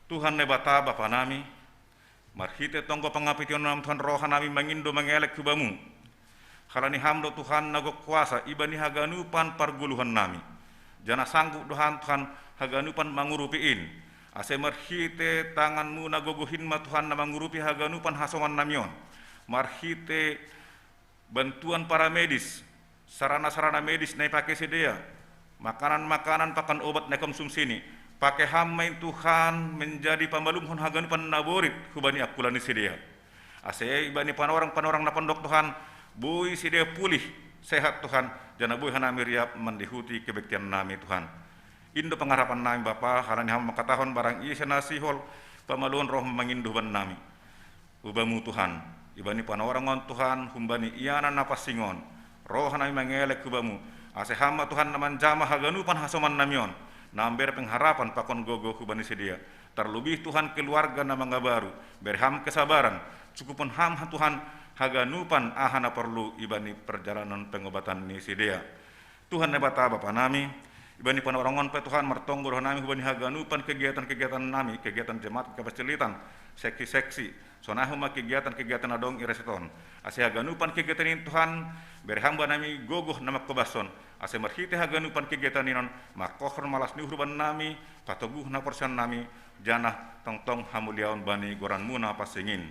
Tuhan Naibata Bapa nami, marhite tonggo pangapition nami Tuhan, roha nami mangindo mangelek hu Bamu. Halani Ham do Tuhan na gok kuasa i bani haganupan pargoluhan nami. Janah sanggup do Ham Tuhan haganupan mangurupi in. Ase marhite tangan-Mu na gogoh in ma Tuhan na mangurupi haganupan hasoman nami on. Marhite bantuan para medis, sarana-sarana medis na ipake sidea, makanan-makanan pakon obat na ikonsumsini, pake Ham ma in Tuhan menjadi pamalumhon haganupan na borit hubani angkulan ni sidea. Ase i bani panorang-panorang na pandok Tuhan, boi sidea pulih, sehat Tuhan, janah boi hanami riap mandihuti kebaktian nami Tuhan. In do pangarapan nami Bapa, halani Ham mangkatahon barang ise na sihol pamaluon roh mangindo bannami. Hu Bamu Tuhan, i bani panorang on Tuhan, humbani ianan na pansing on, roha nami mangelek hu Bamu, ase Ham ma Tuhan na manjamah haganupan hasoman nami on, na mambere pengharapan pakon gogoh hubani sidea. Tarlobih Tuhan keluarga na mangabaru, bere Ham kesabaran, cukuphon Ham Tuhan haganupan aha na porlu i bani perjalanan pengobatan ni sidea. Tuhan Naibata Bapa nami, i bani panorang on pe Tuhan martonggo do hanami hubani haganupan kegiatan-kegiatan nami, kegiatan jemaat Kapacilitan, seksi-seksi, sonai homa kegiatan-kegiatan na dong i Reseton. Ase haganupan kegiatan in Tuhan, bere Ham bannami gogoh na mangkobashon, ase marhite haganupan kegiatan in on, mangkorhon malas ni uhur bannami, patoguh haporseaon nami, janah tongtong hamuliaon bani goran-Mu na pansing in.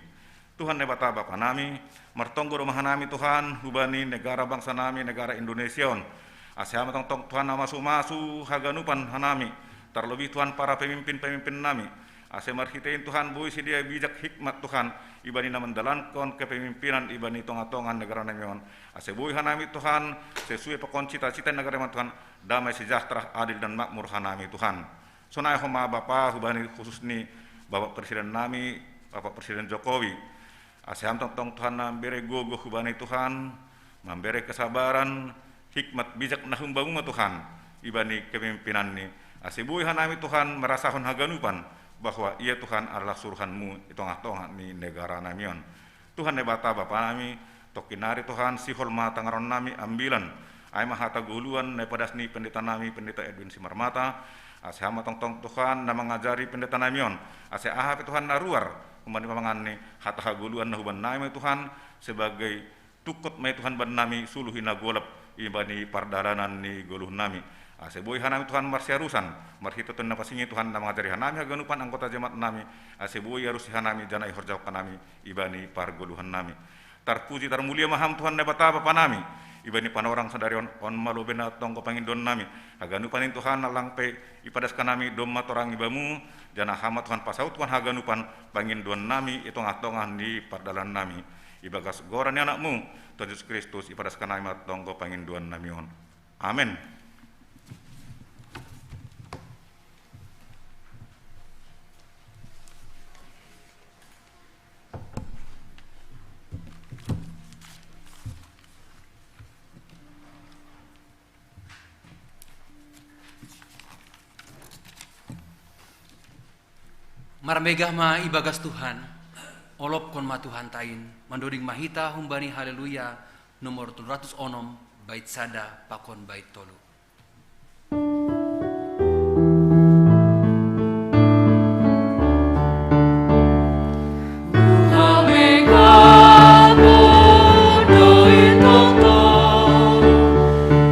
Tuhan Naibata Bapa nami, martonggo do ma hanami Tuhan, hubani negara bangsa nami, negara Indonesia on. Ase Ham ma tongtong Tuhan na masu-masu haganupan hanami, tarlobih Tuhan para pemimpin-pemimpin nami. Ase marhite in Tuhan boi sidea bijak hikmat Tuhan, i bani na mandalankon kepemimpinan i bani tongah-tongah negara nami on. Ase boi hanami Tuhan, sesuai pakon cita-cita negara nami on Tuhan, damai sejahtera, adil dan makmur hanami Tuhan. Sonai homa Bapa hubani khusus ni Bapak Presiden nami, Bapak Presiden Jokowi. Ase Ham tongtong Tuhan na mambere gogoh hubani Tuhan, mambere kesabaran, hikmat bijak na humbamu ma Tuhan, i bani kepemimpinanni. Ase boi hanami Tuhan marasahon haganupan, bahwa Ia Tuhan adalah suruhanmu i tongah-tongah ni negara nami on. Tuhan Naibata Bapa nami, tongkin nari Tuhan, sihol ma tangaron nami ambilan, ai ma hata goluhan na ipadas ni pendeta nami, Pendeta Edwin Simarmata, ase Ham ma tongtong Tuhan na mangajari pendeta nami on, ase aha pe Tuhan na ruar, humbani pamangan ni hata hagoluhan na hubahen nami Tuhan, sebagai tungkot ma i Tuhan bannami suluh i na golap i bani pardalanan ni goluh nami. Ase boi hanami Tuhan marsiarusan, marhite Tondi na pansing i Tuhan na mangajari hanami haganupan anggota jemaat nami, ase boi iarusi hanami janah ihorjahon hanami i bani pargoluhan nami. Tarpuji tarmulia ma Ham Tuhan Naibata Bapa nami, i bani panorang sadari on, on ma lobei na tonggo pangindoan nami, haganupan in Tuhan na lang pe ipadas hanami domma torang i Bamu, janah Ham ma Tuhan pasaut Tuhan haganupan pangindoan nami i tongah-tongah ni pardalanan nami. Ibagas goran ni Anak-Mu, Tuhan Jesus Kristus, ipadas hanami ma tonggo pangindoan nami on. Amen. Marmegah ma ibagas Tuhan. Olopkon ma Tuhan tain, mandoding ma hita humbani Haleluya nomor tolu ratus onom, bait sada pakon bait tolu.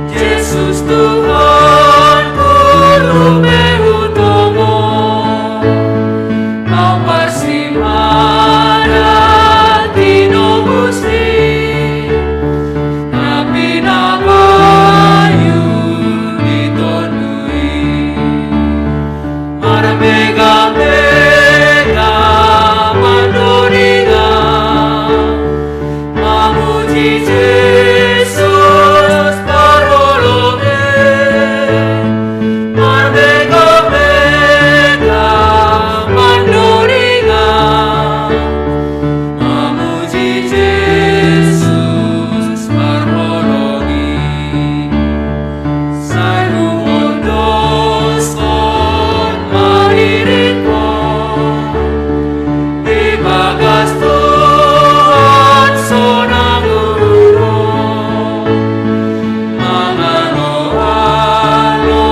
Jesus Tuhan, guru pehutomo, maparsimana tino Gusti, napi na bayu ditonduhi. Marmega-mega mandodinga, mamuji Jesus parholongi. Marmega-mega mandodinga, mamuji Jesus parholongi. Sai huondoskon mariringkon, ibagas Tuhan sonang ururon, mangalo-alo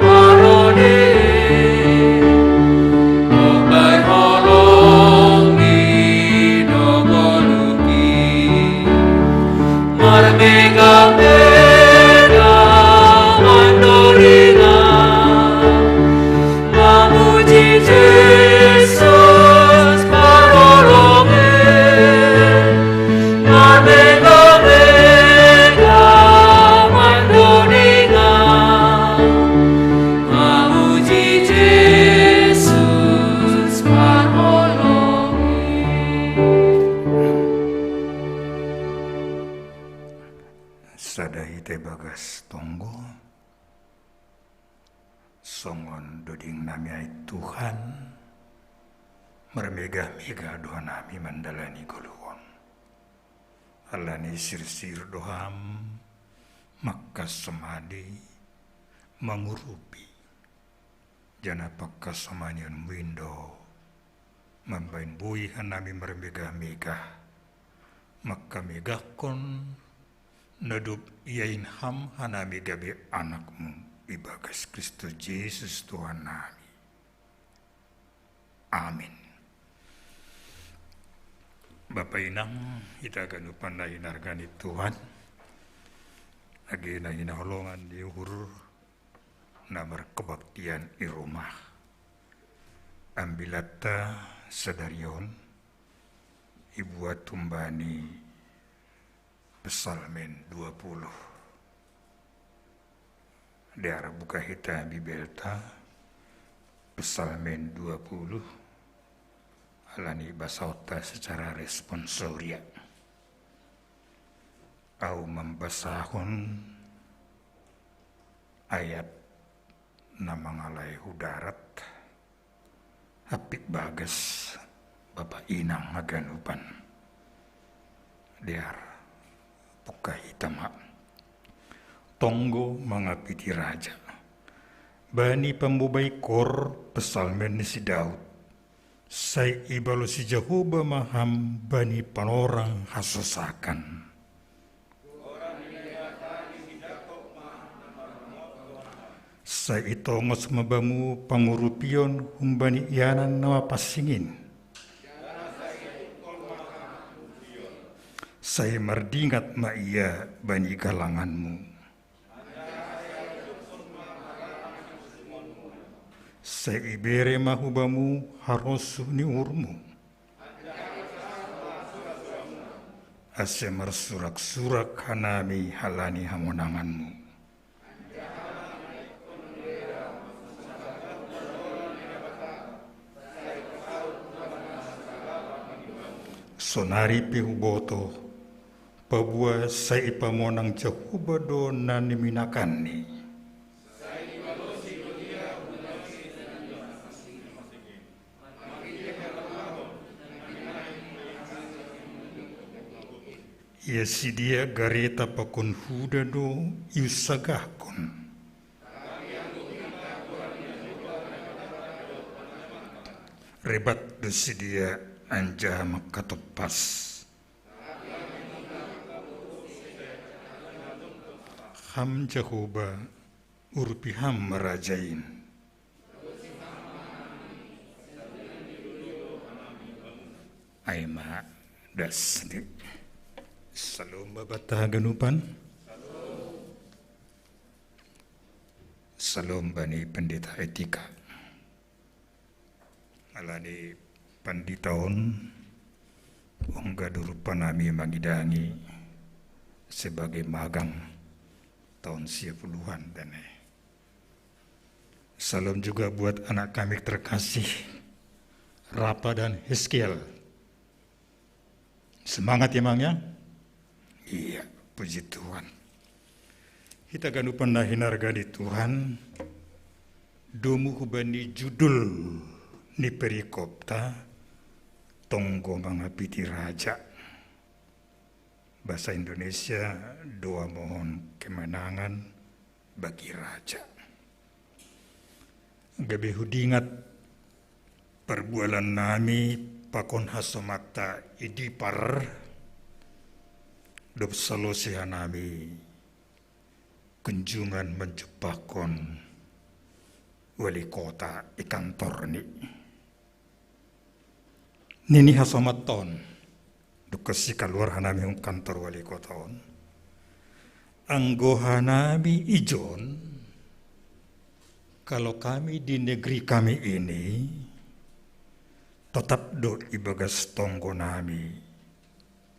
parodi, obai holong ni dogoluki. Marmega-mega mandodinga, mamuji Jesus parholongi. Marmega-mega mandodinga, mamuji Jesus parholongi. Sada hita ibagas tonggo, songon doding nami ai Tuhan, marmega-mega do hanami mandalani ngolu on. Alani sirsir do Ham mangkasomani, mangurupi, janah pangkasomanion-Mu in do mambahen buei hanami marmega-mega, mangkamegahkon na dob iain Ham hanami gabe anak-Mu ibagas Kristus Jesus Tuhan nami. Amin. Bapa inang, hita ganupan na hinarga ni Tuhan, age na hinaholongan ni uhur na markebaktian i rumah. Ambilatta sadari on ibuat humbani Psalmen dua puluh. Dear buka hita Bibelta, Psalmen dua puluh, alani basaonta secara responsoria. Ahu mambasahon ayat na mangalai hu darat, hampit bagas, bapa inang haganupan. Dear, buka hita ma. Tonggo mangapiti raja. Bani pambobai koor, psalmen ni si Daud. Sai ibalosi Jahowa ma ham bani panorang hasosakan. Sai itongos ma bamu pangurupion humbani ianan na mapansing in. Sai mardingat ma ia bani galanganmu. Sai ibere ma hu bamu harosuh ni uhurmu. Ase marsurak-surak hanami halani hamonanganmu. Sonari pe huboto, paboa sai ipamonang Jahowa do na niminakanni. Ia sidea gareta pakon huda do iunsagahkon. Rebat do sidea Anja makatoppas. Ham Jahowa, urupi ham marajain. Ai ma das. Salom babata ganupan. Salom bani pendeta etika. Alani pandita on, ongga durpa nami mangidangi sebagai magang tahun sia puluhan tene. Salam juga buat anak kami terkasih, Rapa dan Hizkiel. Semangat ya, Mang, ya. Iya, puji Tuhan. Hita ganupan na hinarga ni Tuhan, domu hubani judul ni perikopta, tonggo mangapiti raja. Bahasa Indonesia, doa mohon kemenangan bagi raja. Gabe hudingat parbualan nami pakon hasomata idipar, dob salose hanami kunjungan manjumpahkon wali kota i kantorni. Nini hasomatta on, dungkon sikaluar hanami hun kantor wali kota on. Anggo hanami ijon, kalau kami di negeri kami ini, tetap do ibagas tonggo nami,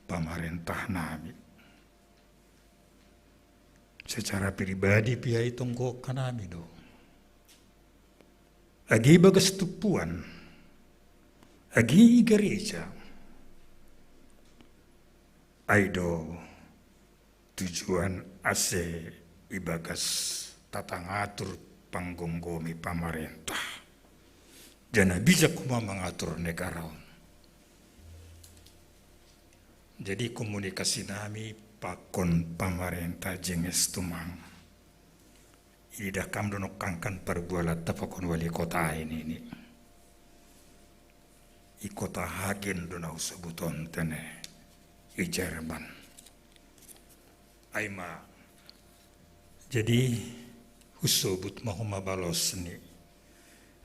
pamarentah nami. Secara pribadi pia itonggo hanami do. Agi ibagas tumpuan, agi i gareja, ai do tujuan ase ibagas tata ngatur panggomgomi pamarentah. Jana bijak homa mangatur negara on. Jadi komunikasi nami pakon pamarentah jenges tumang. Ididah kam do nongkangkan parbualatta pakon wali kota i nini. I kota Hagen do na husobut on tene, i Jerman. Ai ma, jadi husobut ma homa balosni,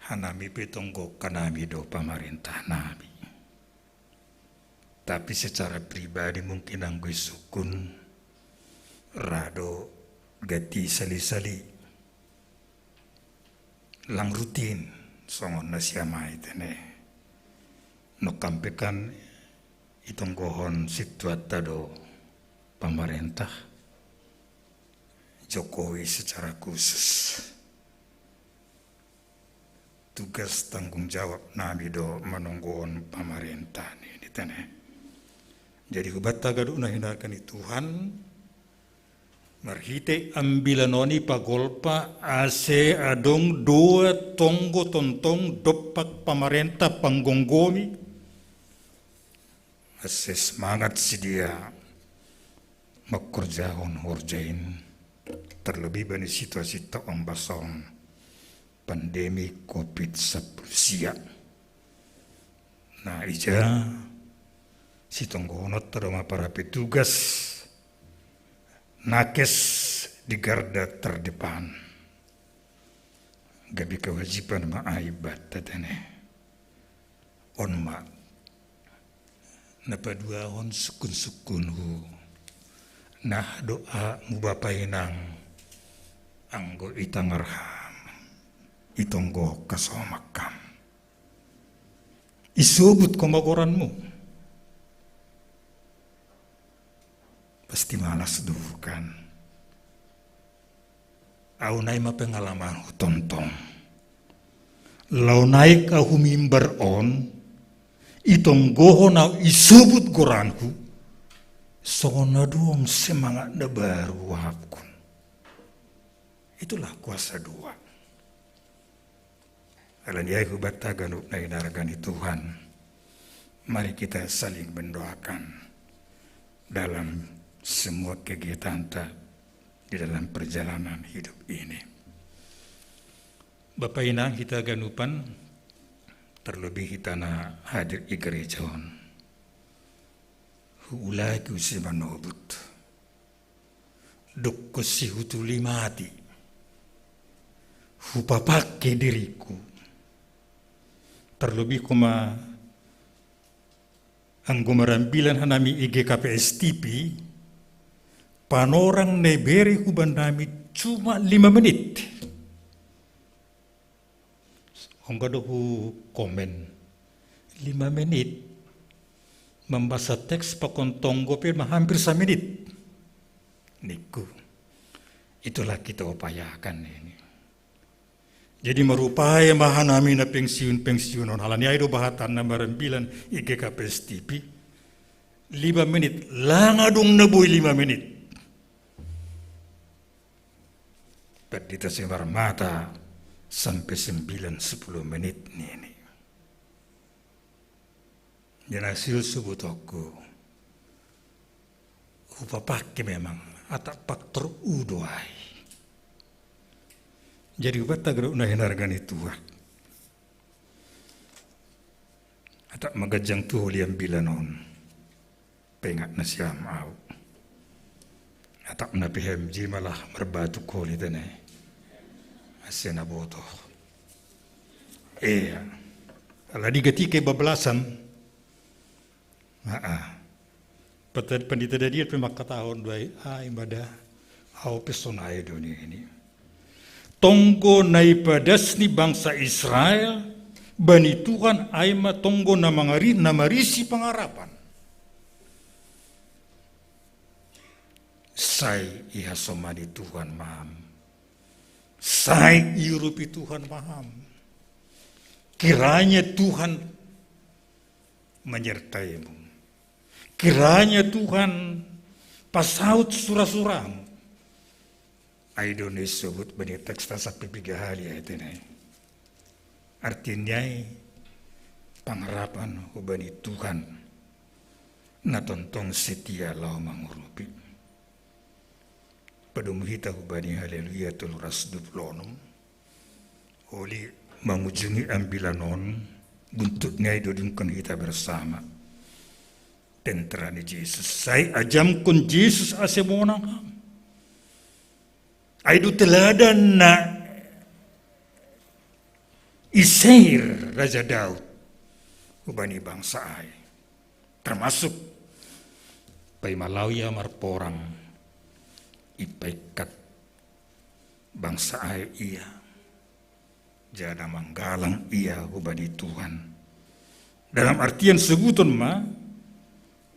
hanami pe tonggo hanami do pamarentah nami. Tapi secara pribadi mungkin anggo isungkun ra do gati sali-sali. Lang rutin songon na siamai tene. Nongkam pe kan itonggohon sintuanta do pamarentah Jokowi secara khusus. Tugas tanggung jawab nami do manonggohon pamarentah nini tene. Jadi hubanta ganup na hinarga ni Tuhan, marhite ambilan on i pagolpa ase adong dua tonggo tongtong dompak pamarentah panggomgomi, ase semangat sidea mangkorjahon horja in, terlebih bani situasi ta ombas on, pandemi covid sampulu sia. Na ija sitonggohononta do ma para petugas nakes di garda terdepan. Gabe kewajiban ma ai banta tene. On ma na paduahon sungkun-sungkunhu. Nah do ahu bapa inang, anggo itangar ham, itonggo hasomak kam, isobut homa goranmu, pasti malas do kan. Ahu nai ma pengalamanhu tongtong. Laho naik ahu mimbar on, itonggohon ahu isobut goranhu, songon adong semangat na baru huahapkon. Itulah kuasa doa. Alani ai hubanta ganup na hinarga ni Tuhan, mari kita saling mendoakan dalam semua kegiatanta di dalam perjalanan hidup ini. Bapa inang hita ganupan, Terlebih hita na hadir i gereja on. Huulaki husi manobut. Dokko si hutuli mati. Hupapake diriku. Terlebih kuma anggo marambilan hanami i G K P S T P, panorang na ibere hubannami cuma lima menit. Ongga do hu komen. Lima menit. Mambasa teks pakon tonggo pe ma hampir samenit. Ningku. Itulah kita upayakan ini. Jadi marupai ma hanami na pensiun-pensiun on, halani ai do bahatanna marambilan i G K P S T P. Lima menit, langa dong na boi lima menit. Pandita Simarmata sampai sembilan sepuluh menit nini. Jadi hasil subutonku. Hupapake memang, atap faktor udo ai. Jadi hubatta ganup na hinarga ni Tuhan. Atap maganjang tu holian bilan on. Pengat na siam au. Atap na P H M J malah marbatu holi tene. Ase na botoh. Iya. Ala digatike bablasan. Aa. Pata-, pandita dadiat pe mangkatahon do ai, ai mada, au pe sonai do nini. Tonggo na ipadas ni bangsa Israel bani Tuhan ai ma tonggo na mangari-, na marisi pangarapan. Sai ihasomani Tuhan ma ham. Sai iurupi Tuhan ma ham. Kiranya Tuhan menyertaimu. Kiranya Tuhan pasaut sura-suramu. Ai do na isubut bani teks ta sampe piga hali ai tene. Artinya ai pangarapan hubani Tuhan na tongtong setia laho mangurupi. Padomu hita hubani Haleluya tolu ratus dua puluh onom. Holi mangujungi ambilan on, buntut ni ai dodungkon hita bersama. Tentera ni Jesus. Sai ajamkon Jesus ase monang ham. Ai do teladan na iseir Raja Daud hubani bangsa ai. Termasuk paima laho ia marporang, ipaikkat bangsa ai ia. Jala manggalang ia hubani Tuhan. Dalam artian sebuton ma,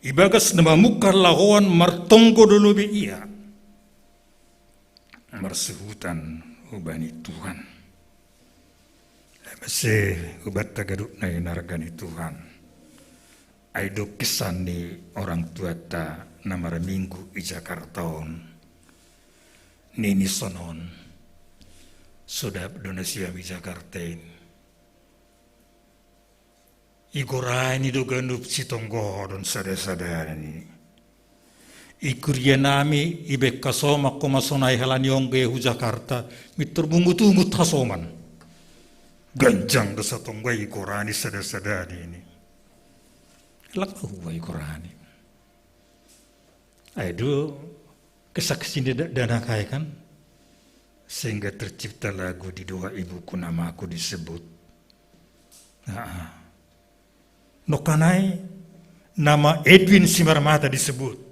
ibagas na mamungka lahoan martonggo do lobe ia. Marsuhutan hubani Tuhan. Mase hubatta ganup na hinarga ni Tuhan. Ai do kisah ni orang tuata na marminggu i Jakarta on. Nini sonon. Sudah do na siam i Jakarta in. Igorani do ganup sitonggohon sada-sadana nini. I kuria nami ibaen hasoman ho ma sonai halani ongga ia hu Jakarta, mintor bungut-ungut hasoman. Ganjang do satonggo ai igorani sada-sadana nini. Lak hua igorani. Ai do kesaksian da-, dana kai kan. Sehingga tercipta lagu di doa ibuku namaku disebut. Nah, nongkanai nama Edwin Simarmata disebut.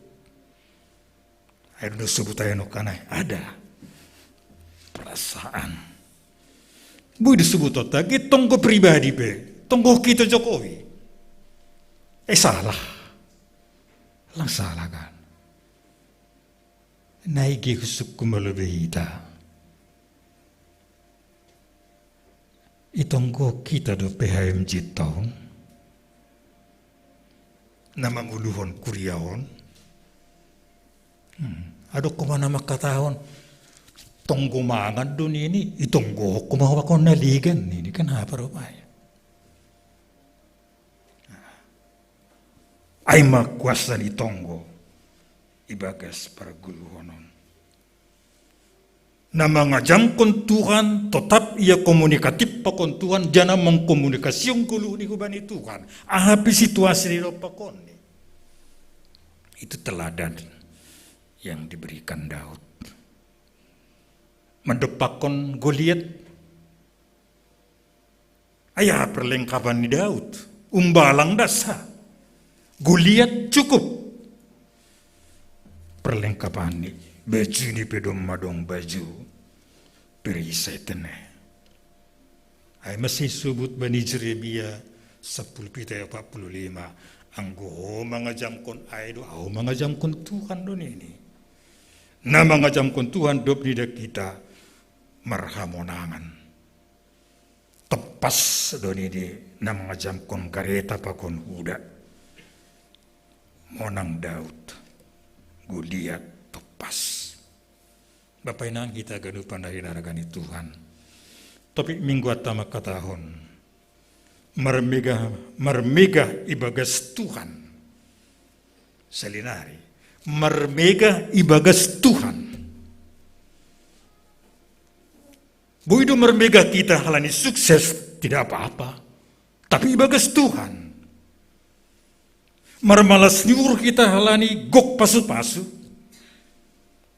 Ayo disebut ayo nongkanai. Ada. Perasaan. Boi disebut otak, tonggo pribadi pe. Tonggo kita Jokowi. Eh, salah. Lang salah kan. Nai ge husukku malobe hita. Itonggo kita do P H M J taon. Na manguluhon kuria on. Hmm. Adong homa na mangkatahon. Tonggo mangan do nini, itonggo homa homa kon na ligan nini kan apa rupanya. Ai ma kuasa ni tonggo ibagas parguluhon on. Na mangajamkon Tuhan, totap ia komunikatif pakon Tuhan, janah mangkomunikasihon goluh ni hubani Tuhan. Aha pe situasi ni dob pakon ni. Itu teladan yang diberikan Daud. Mandompakkon Goliat, ai aha perlengkapan ni Daud? Umbalang das ha. Goliat cukup perlengkapan ni, baju ni pe domma adong baju perisai tene. Ai masa isebut bani Jeremia sampulu pitu ayat opat pulu lima, anggo ho mangajamkon ai do, ahu mangajamkon Tuhan do nini. Na mangajamkon Tuhan dob nida kita marhamonangan. Tompas do nini na mangajamkon gareta pakon huda. Monang Daud, Goliat tompas. Bapa inang hita ganupan na hinarga ni Tuhan. Topik mingguanta mangkatahon marmegah, marmegah ibagas Tuhan. Salinari, marmegah ibagas Tuhan. Boi do marmegah kita halani sukses, tidak apa-apa. Tapi ibagas Tuhan. Marmalas ni uhur kita halani gok pasu-pasu,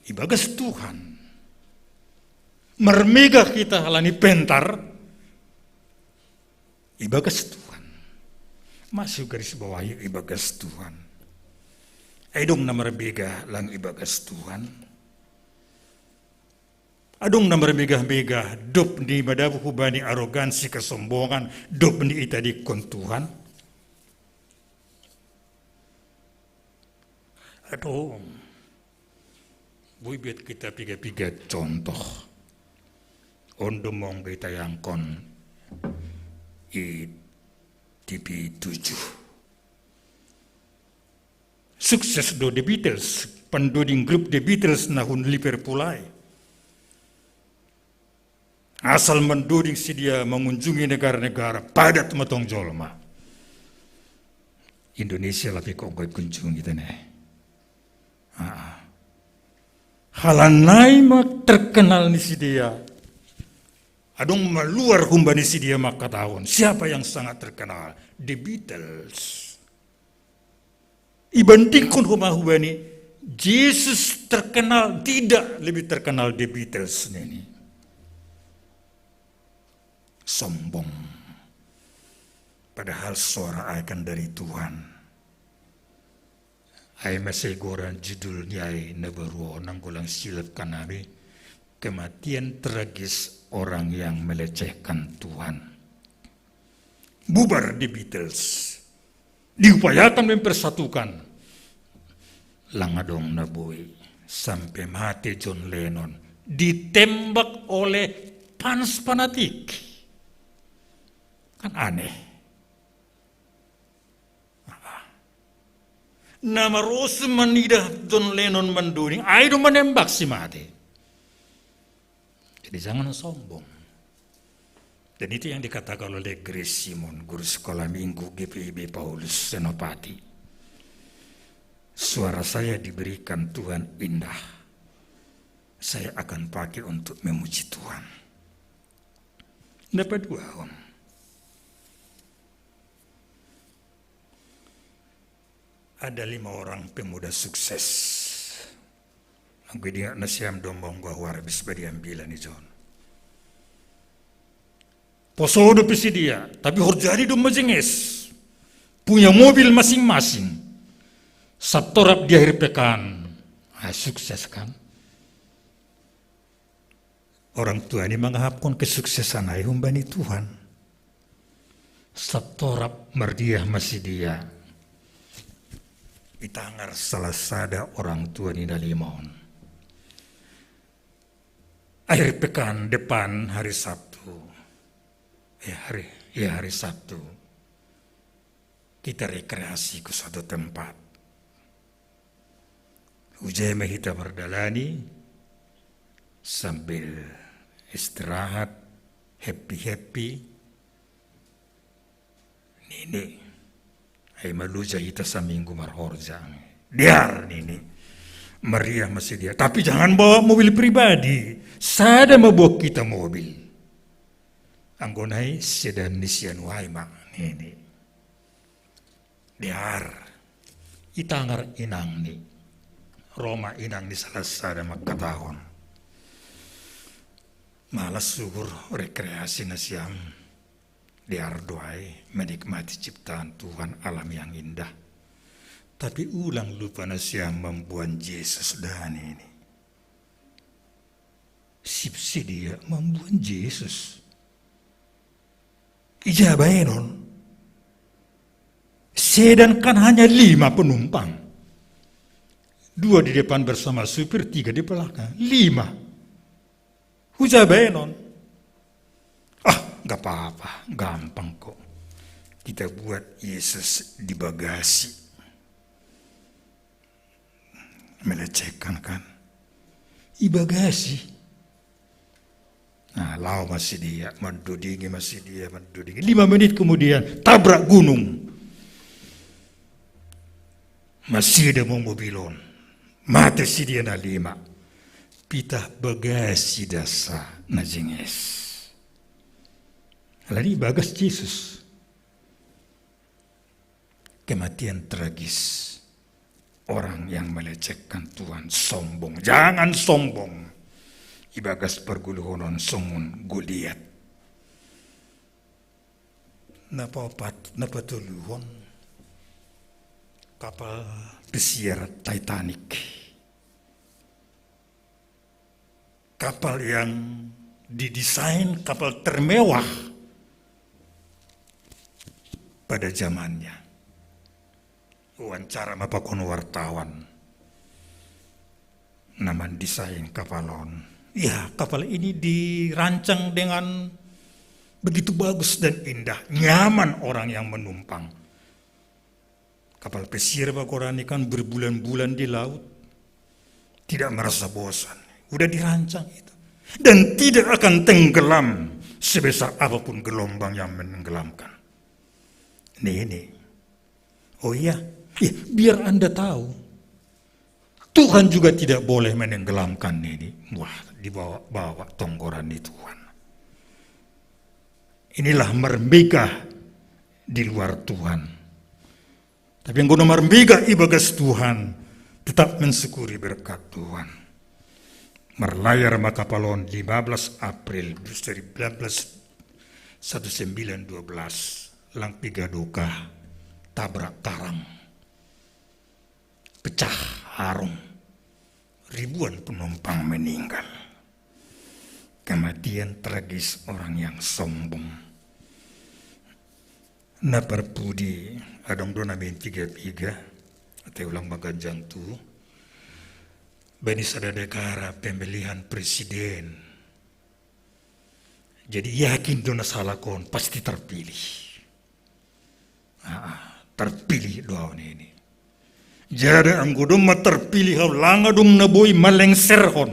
ibagas Tuhan. Marmegah kita halani pentar, ibagas Tuhan. Masih garis bawahi ibagas Tuhan. Ai adong na marmegah lang ibagas Tuhan. Adong na marmegah-megah dob ni madabuh hubani arogansi, kesombongan, dob ni itadingkon Tuhan. Adong. Boi be hita piga-piga contoh. On do manggo itayangkon i T V tujuh. Sukses do The Beatles, pandoding grup The Beatles na hun Liverpool ai. Asal mandoding sidea mangunjungi negara-negara, padat ma tong jolma. Indonesia lape kok goi kunjungi tene. Halani ai ma terkenal ni sidea. Adong maluar humbani sidea mangkatahon, siapa yang sangat terkenal? The Beatles. Ibandingkon homa hubani, Jesus terkenal tidak lebih terkenal The Beatles nini. Sombong. Padahal suara ai kan dari Tuhan. Ai masa igoran judul ni ai na baru on, anggo lang silap kan abi, kematian tragis orang yang melecehkan Tuhan. Bubar The Beatles. Diupayakan mempersatukan. Lang adong na boi, sampai mate John Lennon ditembak oleh fans fanatik. Kan aneh. Na marosuh manidah John Lennon mandoding, ai do manembak si mate. Jadi jangan sombong. Dan itu yang dikatakan oleh Grace Simon, guru sekolah minggu G P I B Paulus Senopati. Suara saya diberikan Tuhan indah. Saya akan pakai untuk memuji Tuhan. Dapat dua, Om. Ada lima orang pemuda sukses. Anggo idingat nasiam do manggo huar bis badi ambilan i jon. Poso dope sidea, tapi horja ni domma jenges. Punya mobil masing-masing. Sab torap di akhir pekan. Ah, sukses kan? Orang tua ni mangahapkon kesuksesan ai humbani Tuhan. Sab torap mardiah ma sidea. Itangar salah sada orang tua ni na lima on. Akhir pekan depan hari Sabtu. Ya hari, ya hari Sabtu. Kita rekreasi ku satu tempat. Hujai ma hita mardalani sambil istirahat, happy-happy. Nini, ai maluja hita saminggu marhorja. Dear nini. Meriah ma si dia. Tapi jangan bawa mobil pribadi. Sada ma buat kita mobil. Anggo nai sedan ni sian wai ma nini. Dear. Itangar inangni. Ro ma inangni salah sada mangkatahon. Malas uhur rekreasi nasiam. Dear do ai menikmati ciptaan Tuhan, alam yang indah. Tapi ulang lupa nasiam mamboan Jesus da nini. Sip si dia mamboan Jesus. Ija baenon. Sedan kan hanya lima penumpang. Dua di depan bersama supir, tiga di belakang. Lima. Huja baenon. Ah, nggak apa-apa, gampang kok. Kita buat Yesus di bagasi. Melecehkan kan? Di bagasi. Nah, lao ma si dia, mandodingi ma si dia, mandodingi. Lima menit kemudian, tabrak gunung. Masih ada mau mobilon. Mate si dia na lima. Pitah bagasi da sa na jenges. Alani ibagas Jesus. Kematian tragis orang yang melecehkan Tuhan, sombong. Jangan sombong. Ibagas pargoluhonon songon Goliat. Na paopat, na patoluhon, kapal pesiar Titanic. Kapal yang didesain kapal termewah pada zamannya. Wawancara ma pakon wartawan na mandesain kapal on. Ya, kapal ini dirancang dengan begitu bagus dan indah, nyaman orang yang menumpang. Kapal pesiar bagoran ini kan berbulan-bulan di laut, tidak merasa bosan. Udah dirancang itu. Dan tidak akan tenggelam sebesar apapun gelombang yang menenggelamkan. Ini, ini. Oh iya, iya, biar Anda tahu. Tuhan juga tidak boleh menenggelamkan ini. Wah, dibawa-bawa tonggoran di Tuhan. Inilah marmegah di luar Tuhan. Tapi anggo na marmegah ibagas Tuhan, tetap mensyukuri berkat Tuhan. Marlayar ma kapal on lima belas April seribu sembilan ratus, seribu sembilan ratus dua belas, lang piga doka, tabrak karang, pecah harum, ribuan penumpang meninggal. Kematian tragis orang yang sombong. Na parpudi, adong do na main piga-piga, atau ulang maganjang tu. Baen i sada negara pemilihan presiden. Jadi yakin do na sahalak on pasti terpilih. Ah, terpilih do ahu nini. Jadi anggo domma terpilih ahu, lang adong na boi malengserhon.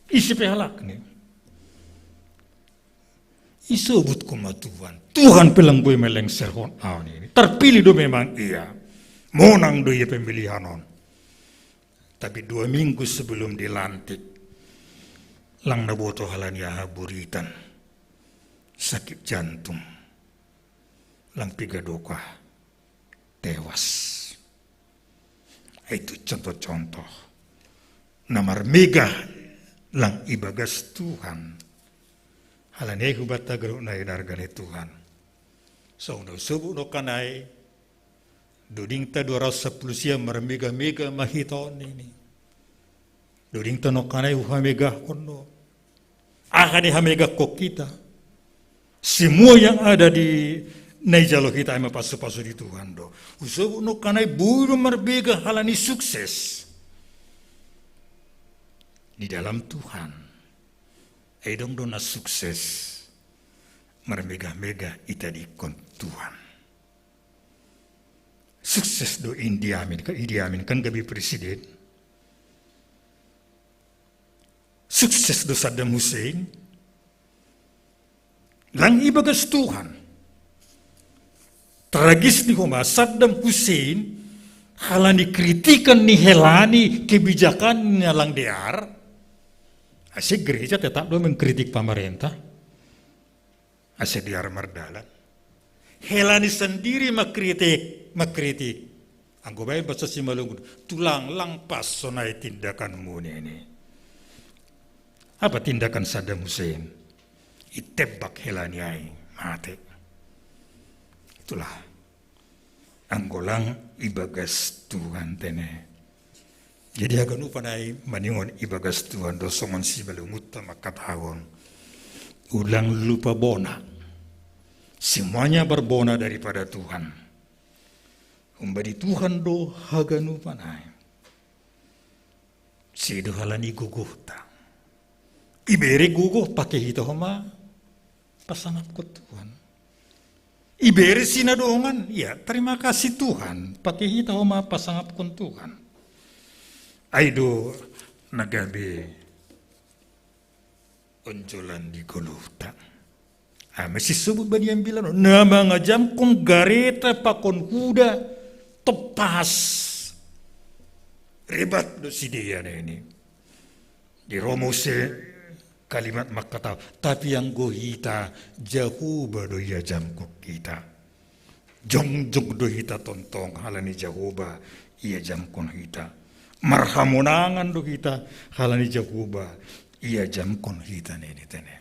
Ise pe halak ni. Isobut ho ma Tuhan. Tuhan pe lang boi malengserhon ahu nini. Terpilih do memang ia. Monang do ia pemilihan on. Tapi dua minggu sebelum dilantik, lang na boto halani aha buritan. Sakit jantung. Lang piga doka. Tewas. Itu contoh-contoh. Na marmegah lang ibagas Tuhan. Halani ai hubanta ganup na hinarga ni Tuhan. Songon na husobut nangkin ai, dodingta dua ratus sapuluh sia marmegah-megah ma hita on nini. Dodingta nangkin ai huhamegahon do. Aha ni hamegahon hita? Semua yang ada di na ijalo hita ai ma pasu-pasu ni Tuhan do. Husobut nangkin ai boi do marmegah halani sukses. Di dalam Tuhan. Ai adong do na sukses. Marmegah-megah itadingkon Tuhan. Sukses do Idi Amin, kan Idi Amin kan gabe presiden. Sukses do Saddam Hussein. Lang ibagas Tuhan. Tragis ni homa Saddam Hussein Halani kritikan ni hela ni kebijakan ni na lang dear, ase gereja tetap do mengkritik pamarenta, ase dear mardalan. Hela ni sandiri makritik, makritik. Anggo baen basa Simalungun, tulang lang pas sonai tindakanmu nini. Apa tindakan Saddam Hussein? Itembak hela ni ai, mate. Itulah. Anggo lang ibagas Tuhan tene. Jadi haganupan ai maningon ibagas Tuhan do songon Simalungunta mangkatahon, ulang lupa bona. Semuanya berbona daripada Tuhan. Humbani Tuhan do haganupan ai. Sedo halani gogohta. Ibere gogoh pake hita homa pasangapkon Tuhan. Ibere sinadongan, ya terima kasih Tuhan, pake hita homa pasangapkon Tuhan. Ai do na gabe onjolan di goluhta. Ame sisobut bani ambilan on na mangajamkon gareta pakon huda, tepas. Rebat do sidea nini. Di Rom muse kalimat mangkatahon, tapi anggo hita, Jahowa do iajamkon hita. Jongjong do hita tongtong halani Jahowa iajamkon hita. Marhamonangan do hita halani Jahowa iajamkon hita nini tene.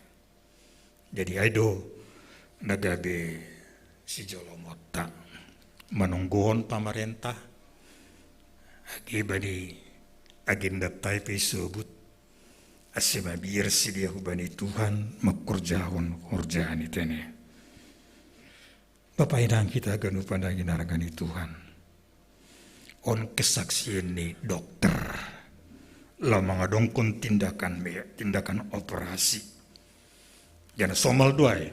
Jadi ai do na gabe sijolomonta manonggohon pamarenta, age bani agendanta i pe isobut, ase mabiar sidea hubani Tuhan mangkorjahon horja ni tene. Bapa inang hita ganup na hinarga ni Tuhan. On kesaksian ni dokter. Laho mangadongkon tindakan me-, tindakan operasi. Jana somal do ai.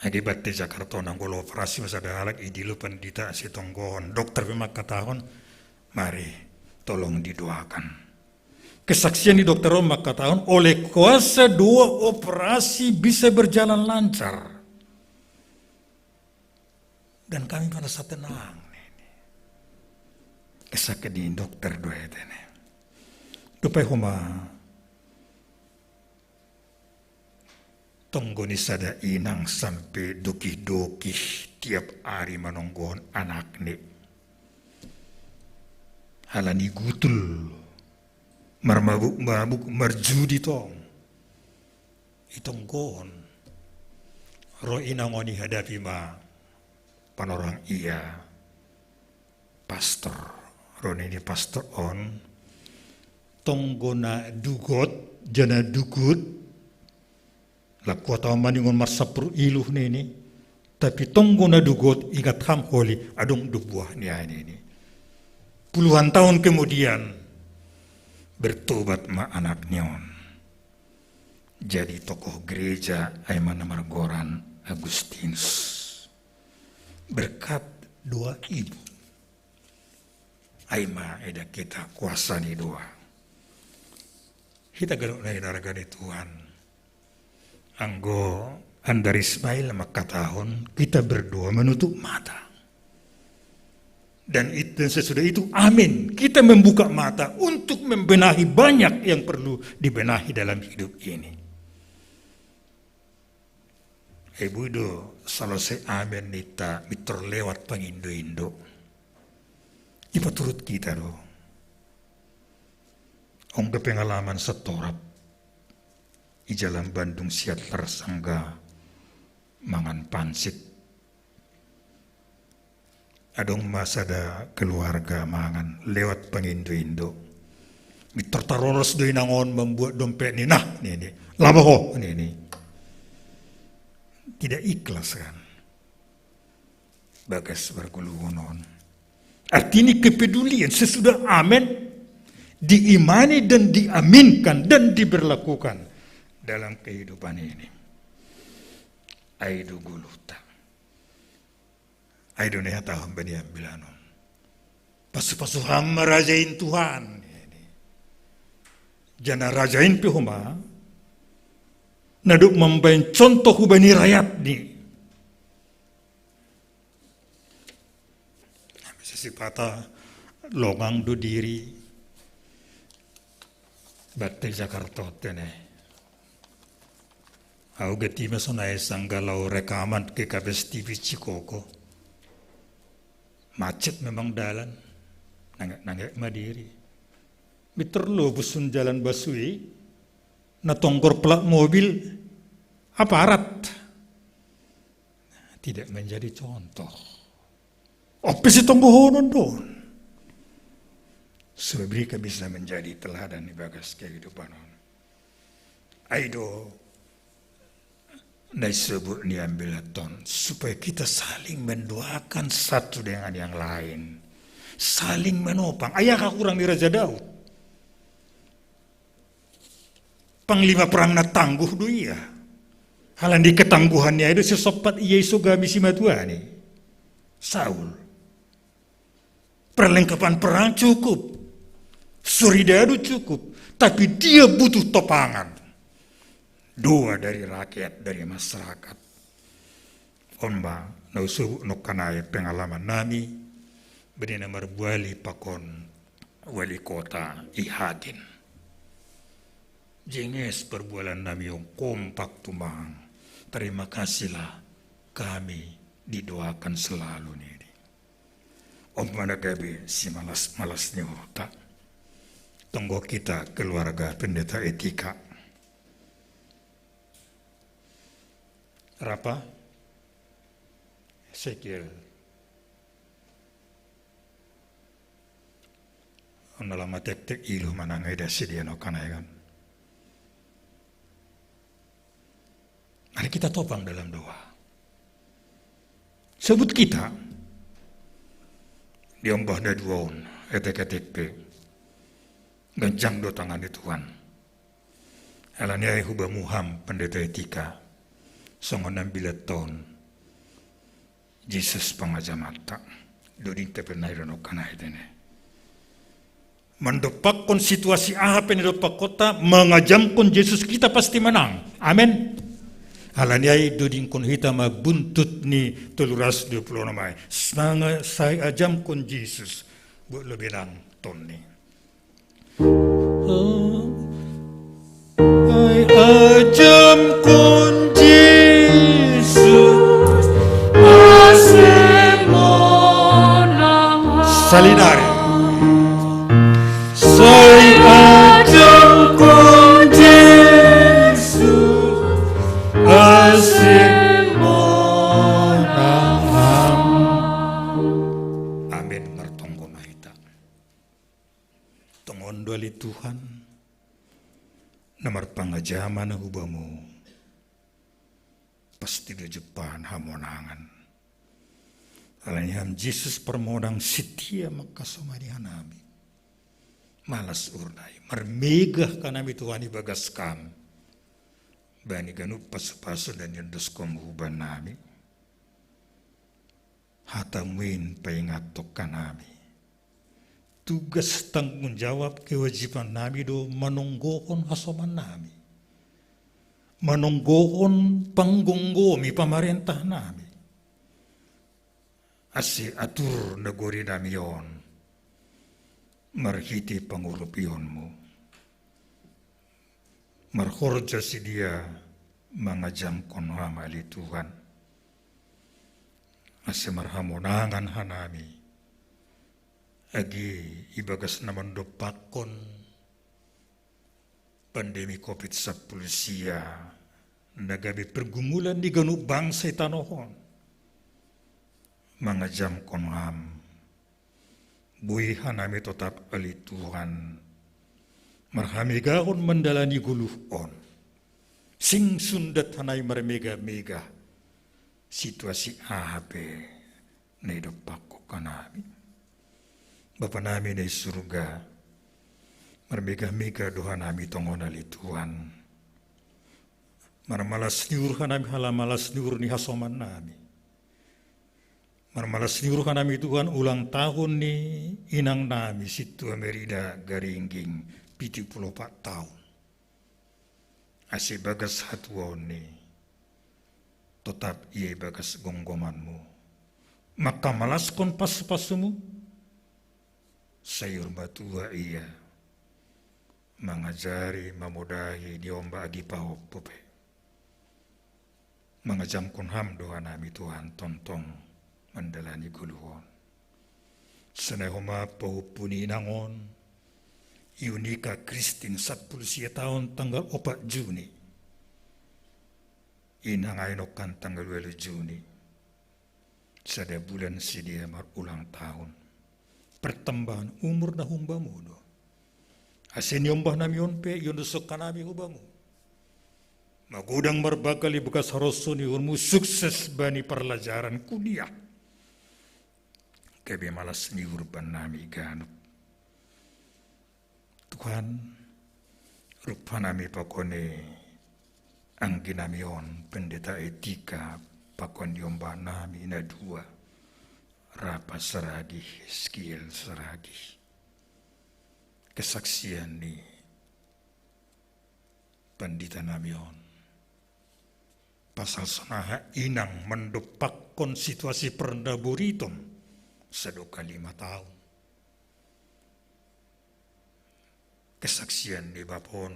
Age bante Jakarta on anggo laho operasi ma sada halak, idilo pandita ase tonggohon. Dokter pe mangkatahon, mari tolong didoakan. Kesaksian ni dokter on mangkatahon, oleh kuasa doa operasi bisa berjalan lancar. Dan kami merasa tenang nini. Kesaksian ni dokter do i tene. Dope homa tonggo ni sada inang sampe dokih-dokih tiap ari manonggohon anakni. Halani gutul, marmabuk-mabuk, marjudi tong. Itonggohon. Ro inang on, ihadapi ma panorang ia pastor. Ro nini pastor on, tonggo na dugot, jana dugut, laku hata maningon marsampur iluh nini, tapi tonggo na dugot ingat ham holi, adong do buah ni ai nini. Puluhan tahun kemudian, bertobat ma anakni on. Jadi tokoh gereja ai ma na margoran Agustinus. Berkat doa ibu. Ai ma eda kita kuasa ni doa. Hita ganup na hinarga ni Tuhan. Anggo Andar Ismail mangkatahon, kita berdoa menutup mata. Dan it-, dan sesudah itu, amin. Kita membuka mata untuk membenahi banyak yang perlu dibenahi dalam hidup ini. Ibu do, selesai amin nita, mitor lewat pangindo-indo. Ipaturut kita do. Ongga pengalaman setorap. I jalan Bandung siat tersangga mangan pansik. Adong ma sada keluarga mangan lewat pangindo-indo. Mitor taroros do inang on mambuat dompet ni, nah, nini. Laba ho, nini. Tidak ikhlas kan. Bagas Marguluhon on. Artinya kepedulian sesudah amin diimani dan diaminkan dan diberlakukan dalam kehidupan ini. Ai do goluhta. Ai do na hatahon bani ambilan on. Pasu-pasu ham ma raja in Tuhan. Jana raja in pe homa na dob mambaen contoh hubani rayatni. Sipata longang do diri. Batte Jakarta tene. Au gati ma sonai sanggalau rekaman ke kabes T V cikoko. Macet memang dalan. Nangek-nangek ma diri. Miterlo busun jalan basui. Na tonggor plat mobil aparat. Tidak menjadi contoh. Ope si tonggohonon don. Sebab ka bisa menjadi teladan di bagas kehidupan on. Aido, naisebut ni ambilaton supaya kita saling mendoakan satu dengan yang lain, saling menopang. Ayah kurang di Raja Daud. Panglima perang na tangguh do ia. Halan di ketangguhannya itu sesopat ia iso gabe simatuani Saul. Perlengkapan perang cukup, suridadu cukup, tapi dia butuh topangan. Doa dari rakyat, dari masyarakat. Omba na usubu no kanai pengalaman nami, beri na marbuali pakon wali kota Ihatin. Jenges perbualan nami yang kompak tumang. Terima kasihlah kami didoakan selalu nini. Om mana gabe si malas-malas ni uruta. Tonggo kita keluarga pendeta etika. Rapa? Sekiel. Ona lama tektek ilu manang eda sidia no kanai kan. Mari kita topang dalam doa. Sebut kita di ombah da duaun etek-etek pe. Ganjang do tangan di Tuhan. Alani ai huba muham pendeta etika. Songon ambilat ton. Jesus pangajamanta. Doding tepe nai dono kanai dene. Mendopakkon situasi aha pe nidopakkonta, mengajamkon Jesus kita pasti menang. Amin. Alani ai dodingkon hita ma buntut ni tolu ratus dua puluh enam ai. Sanga sai ajamkon Jesus. Buat lebih nang tonni. Ai ajamkon Jesus, ase monang. Salinari. Sai ajamkon Jesus, ase monang. Amin. Martonggo ma hita. Tongon do ale Tuhan, na marpangajaman hubamu, pasti do jumpaan hamonangan. Alani ham Jesus parmonang, setia mangkasomani hanami. Malas uhurnami, marmegah hanami Tuhan ibagas kam. Bani ganup pasu-pasu na niondoskon hubannami. Hatamu in paingathon hanami. Tugas, tanggung jawab, kewajibannami do manonggohon hasomannami. Manonggohon panggomgomi pamarentahnami. Ase atur nagorinami on marhite pangurupionmu. Marhorja sidia mangajamkon ham ale Tuhan. Ase marhamonangan hanami. Age ibagas na mandompakkon pandemi covid sampulu sia, na gabe pergumulan di ganup bangsa i tanoh on. Mangajamkon ham. Boi hanami totap ale Tuhan. Marhamegahon mandalani goluh on. Sing sundat hanami marmegah-megah. Situasi aha pe na idompakkon hanami. Bapanami na i surga, marmegah-megah do hanami tongon ale Tuhan. Marmalas ni uhur hanami halamalas ni uhur ni hasomannami. Marmalas ni uhur hanami Tuhan ulang tahun ni inangnami Sintua Merida Garingging pitu puluh opat tahun. Ase bagas hatuaon ni totap ia ibagas gomgomanmu. Mangkamalaskon pasu-pasumu, Sai urmatua ia, mangajari, mamodahi, niombah agi pahompu pe. Mangajamkon ham doha nami Tuhan tongtong mandalani goluhon. Sonai homa pahompu ni inang on, Yunika Kristin, sampulu sia taon, tanggal opat Juni. Inang ai nongkan tanggal walu Juni. Sada bulan sidia marulang tahun. Pertambahan umur na humbamu do. Ase niombah nami on pe iondosok hanami hubamu. Magodang marbakal ibagas harosuh ni uhurmu, sukses bani parlajaran kuliah. Gabe malas ni uhur bannami ganup. Tuhan, rupa nami pakon ni anggi nami on, pendeta Etika, pakon niombah nami na dua, Rapa Saragih, Eskiel Saragih. Kesaksian ni pandita nami on. Pasal sonaha inang mandompakkon situasi parnaboriton sadokah lima taon. Kesaksian ni bapa on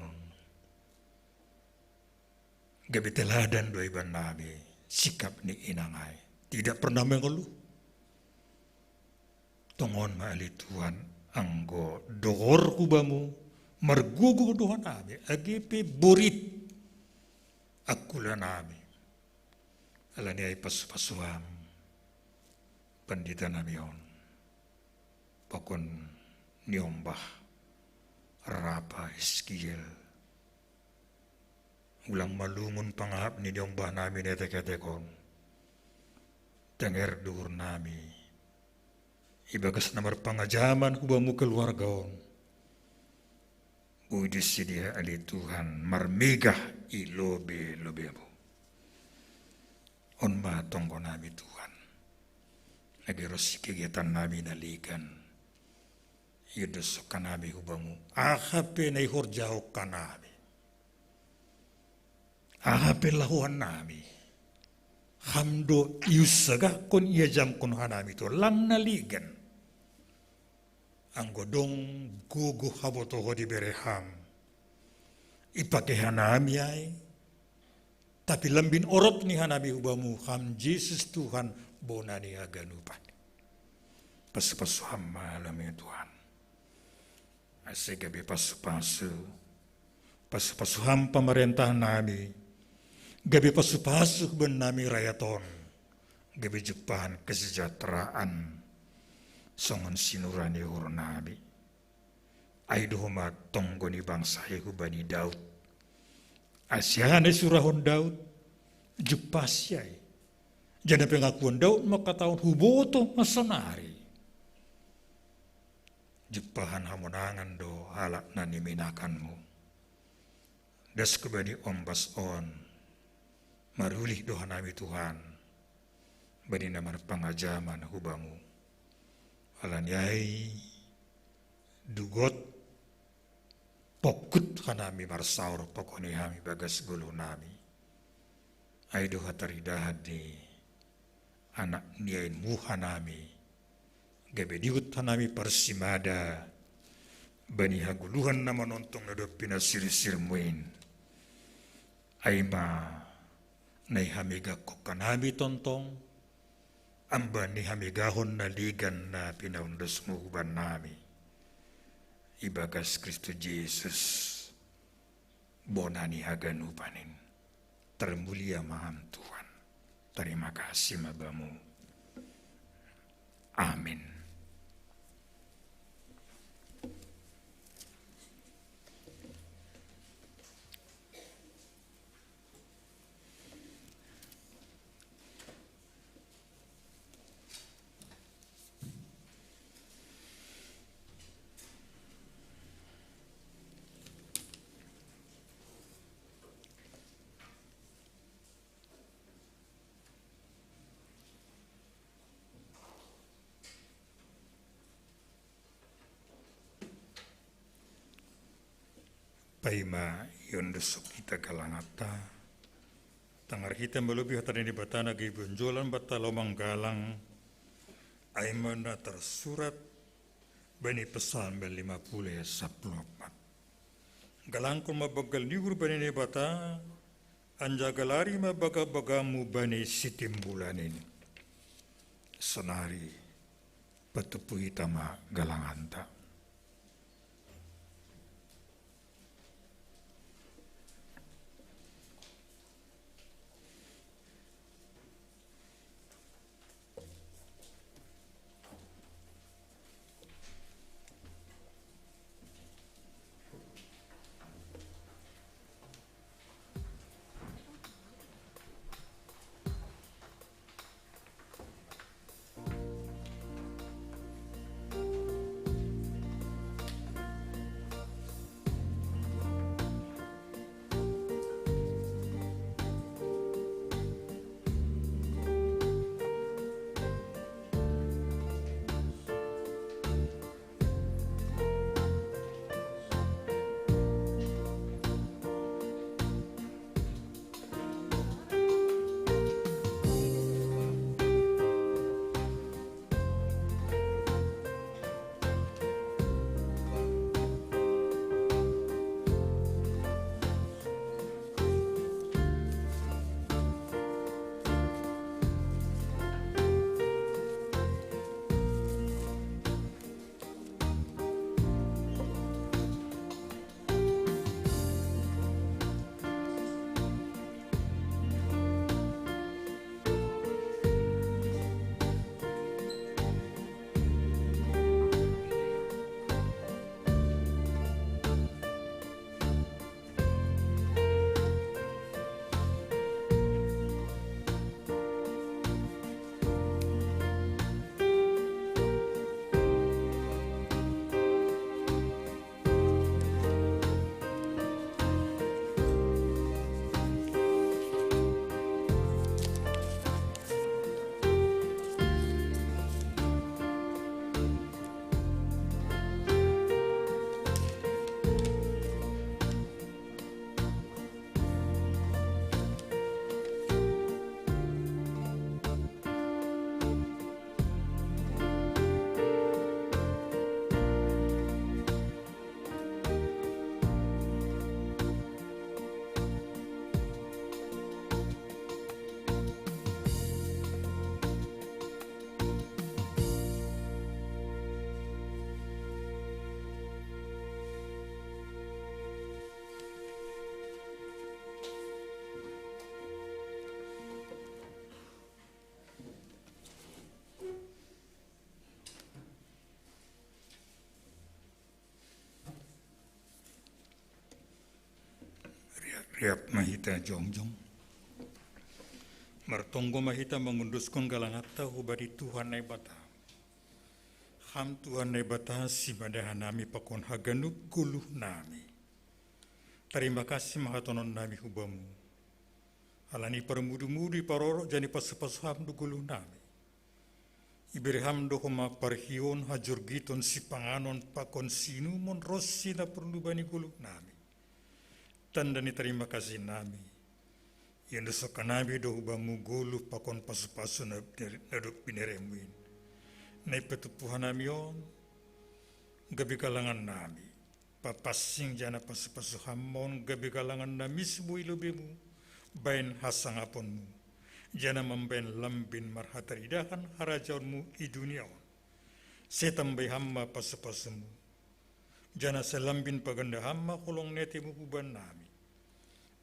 gabe teladan do i bannami, sikap ni inang ai. Tidak pernah mengeluh. Tongon ma ale Tuhan, anggo dohor hubamu, margogo do hanami, age pe borit angkula nami. Alani ai pasupasu ham pandita nami on, pakon niombah Rapa Eskiel. Ulang malungun pangahap ni niombah nami na etek-etek on. Tenger do uhur nami ibagas na marpangajaman hubamu keluarga on. Boi do sidia ale Tuhan marmegah i lobe-lobemu. On ma tonggo nami Tuhan, age ro si kegiatan nami na legan. Iondosok hanami hubamu aha pe na ihorjahon hanami, aha pe lahoan nami, ham do iunsagahkon, iajamkon hanami tu lang na legan. Anggo dong gogo habotohon ibere ham, ipake hanami ai. Tapi lambin orop ni hanami hubamu, ham Jesus Tuhan, bona ni haganupan. Pasupasu ham ma ale Tuhan, ase gabe pasupasu, pasupasu ham pamarentahan nami, gabe pasupasu bannami rakyat on, gabe jumpahan kesejahteraan songon sinura ni uhur nami. Ai do homa tonggo ni bangsa i hubani Daud. Ase aha na isurahon Daud? Jumpasi ai. Jadi pengakuan Daud mangkatahon, huboto ma sonari, jumpahan hamonangan do halak na niminakanmu. Das hubani ombas on, marulih do hanami Tuhan bani na marpangajaman hubamu. Alani ai dugot pongkut hanami marsaor pokoni hami bagas goluh nami. Ai do hataridahan ni anak ni inangmu hanami, gabe diuhut hanami parsimada bani hagoluhan na manontong na dob pinasirsirmu in. Ai ma na ihamegahon hanami tongtong, amba ni hamegahon na legan na pinaundosmu hubannami ibagas Kristus Jesus, bona ni haganupan in. Tarmulia ma Ham Tuhan. Tarima kasih ma Bamu. Amin. Paima iondosok hita galanganta, tangar hita malobi hata ni Debata na gabe bonjolan banta laho manggalang, ai ma na tarsurat Bani Psalmen lima puluh ayat sapuluh opat. Galangkon ma banggal ni uhur bani Naibata, anjaha galari ma bagabaganmu bani sitimbulan in. Sonari patumpu hita ma galanganta. Riap-riap ma hita jongjong. Martonggo ma hita mangunduskon galanganta hubani Tuhan Naibata. Ham Tuhan Naibata, simada hanami pakon haganup goluhnami. Tarima kasih ma hatononnami hu Bamu. Ala ni parmudu-mudu, parorot jani pasu-pasu Ham do goluhnami. Ibere Ham do homa parhion, hajorgiton, sipanganon pakon siinumon ronsi na porlu bani goluhnami. Tanda ni tarima kasihnami, iendeshon hanami do hu Bamu goluh pakon pasu-pasu na, na dob binereMu in. Na ipatumpu hanami on gabe galangannami. Papansing jana pasu-pasu Ham ma on gabe galangannami, sibohi lobeMu, bahen hasangaponMu, jana mambahen lambin marhataridahan harajaonMu i dunia on. Sai tambai Ham ma pasu-pasuMu, jana sai lambin paganda Ham ma holong ni ateMu hubannami.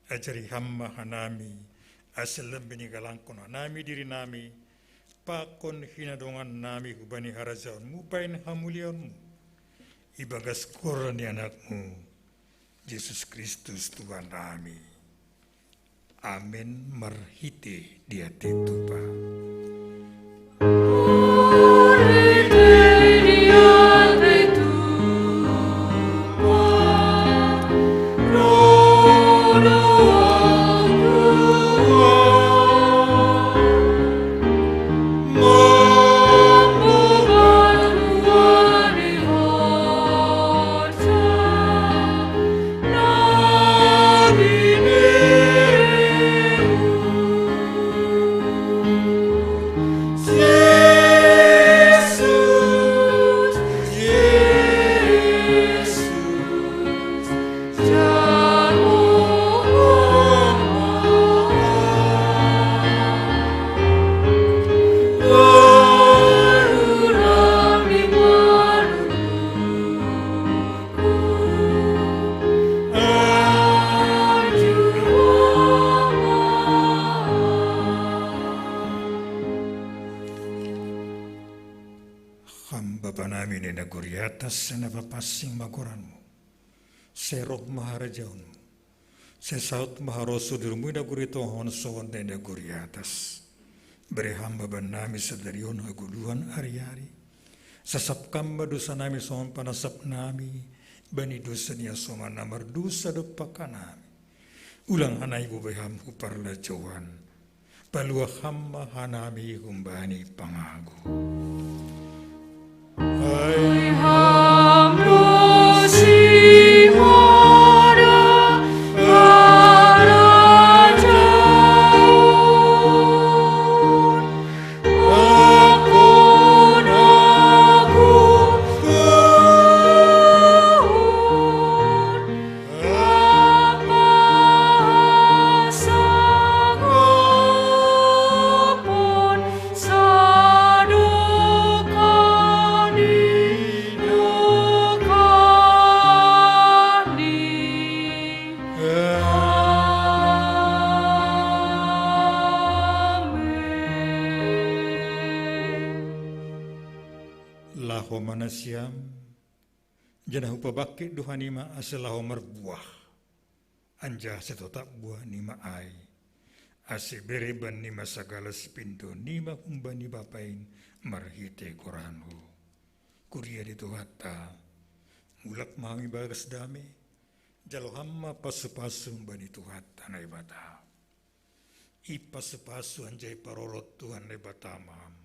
Ajari Ham ma hanami, ase lambin igalangkon hanami dirinami, pakon hinadongannami hubani harajaonMu bahen hamuliaonMu. Ibagas goran ni AnakMu, Jesus Kristus Tuhannami. Amen, marhite diatei tupa. Ham Bapa nami na di nagori atas, sai na papansing ma goranmu. Sai roh ma harajaonmu. Sai saut ma harosuh di rumui nagori tonga on songon na di nagori atas. Bere Ham ma bannami sadari on hagoluhan ari-ari. Sasap Ham ma dosa nami songon panasap nami bani dosa ni hasoman na mardosa dompak hanami. Ulang hanami bobai Ham hu parlajouan. Palua Ham ma hanami humbani pangago. Ai Ham do simoda harajaon, hakon agotaon, hapasangapan sadokah ni dokah ni. Amen. Laho ma nasiam, janah hupabangkit do hanima ase laho marbuah. Anjaha sai totap buah nima ai, ase bere bannima sagala sipindo nima humbani Bapa in marhite goranku. Kuria ni Tuhanta, mulak ma hami bagas dame, jalo Ham ma pasu-pasu humbani Tuhanta Naibata. I pasu-pasu anjaha i parorot Tuhan Naibata ma Ham.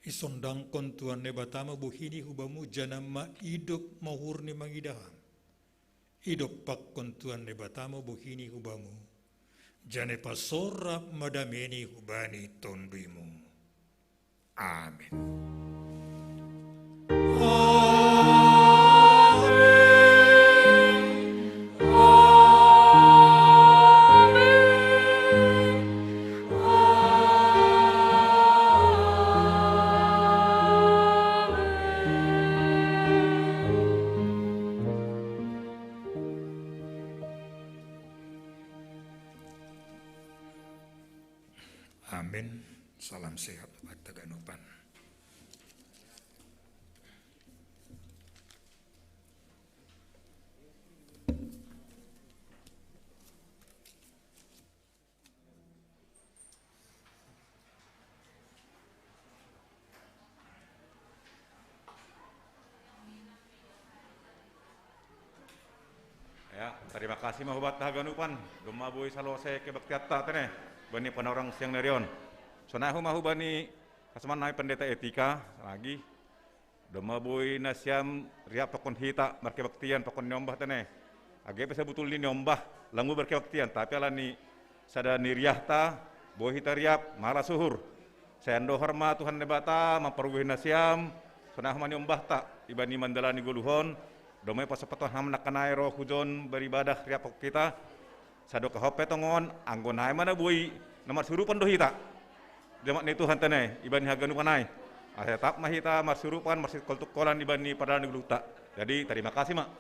Isondangkon Tuhan Naibata ma bohi ni hu Bamu, janah ma idop ma uhur ni mangidah Ham. Idompakkon Tuhan Naibata ma bohi ni hu Bamu, janah ipasorap ma dame ni hubani TonduiMu. Amen. Amen. Amen. Amen. Amin. Salam sehat buat haganupan. Ya, tarima kasih ma hubanta haganupan, domma boi salose kebaktianta tene, bani panorang siang ni ari on. Sonai hu ma hubani hasoman nami pendeta etika lagi, domma boi nasiam riap pakon hita markebaktian, pakon niombah tene. Age pe sabutulni niombah, lang boi markebaktian, tapi alani sada ni riahta, boi hita riap, malas uhur. Sai andohar ma Tuhan Debata mampargohi nasiam, sonai hu ma niombahta, ibani mandalani goluh on, domma ipasahat Tuhan Ham nangkaning roh hujon beribadah riap pakon hita, sadokah on pe tongon, anggo nai ma na boi, na marsurupan do hita. Jamaat ni Tuhan tene, ibani haganupan ai. Asa totap ma hita marsurupan, marsitungkol-tungkolan ibani pardalanan ni goluhta. Jadi, tarima kasih ma.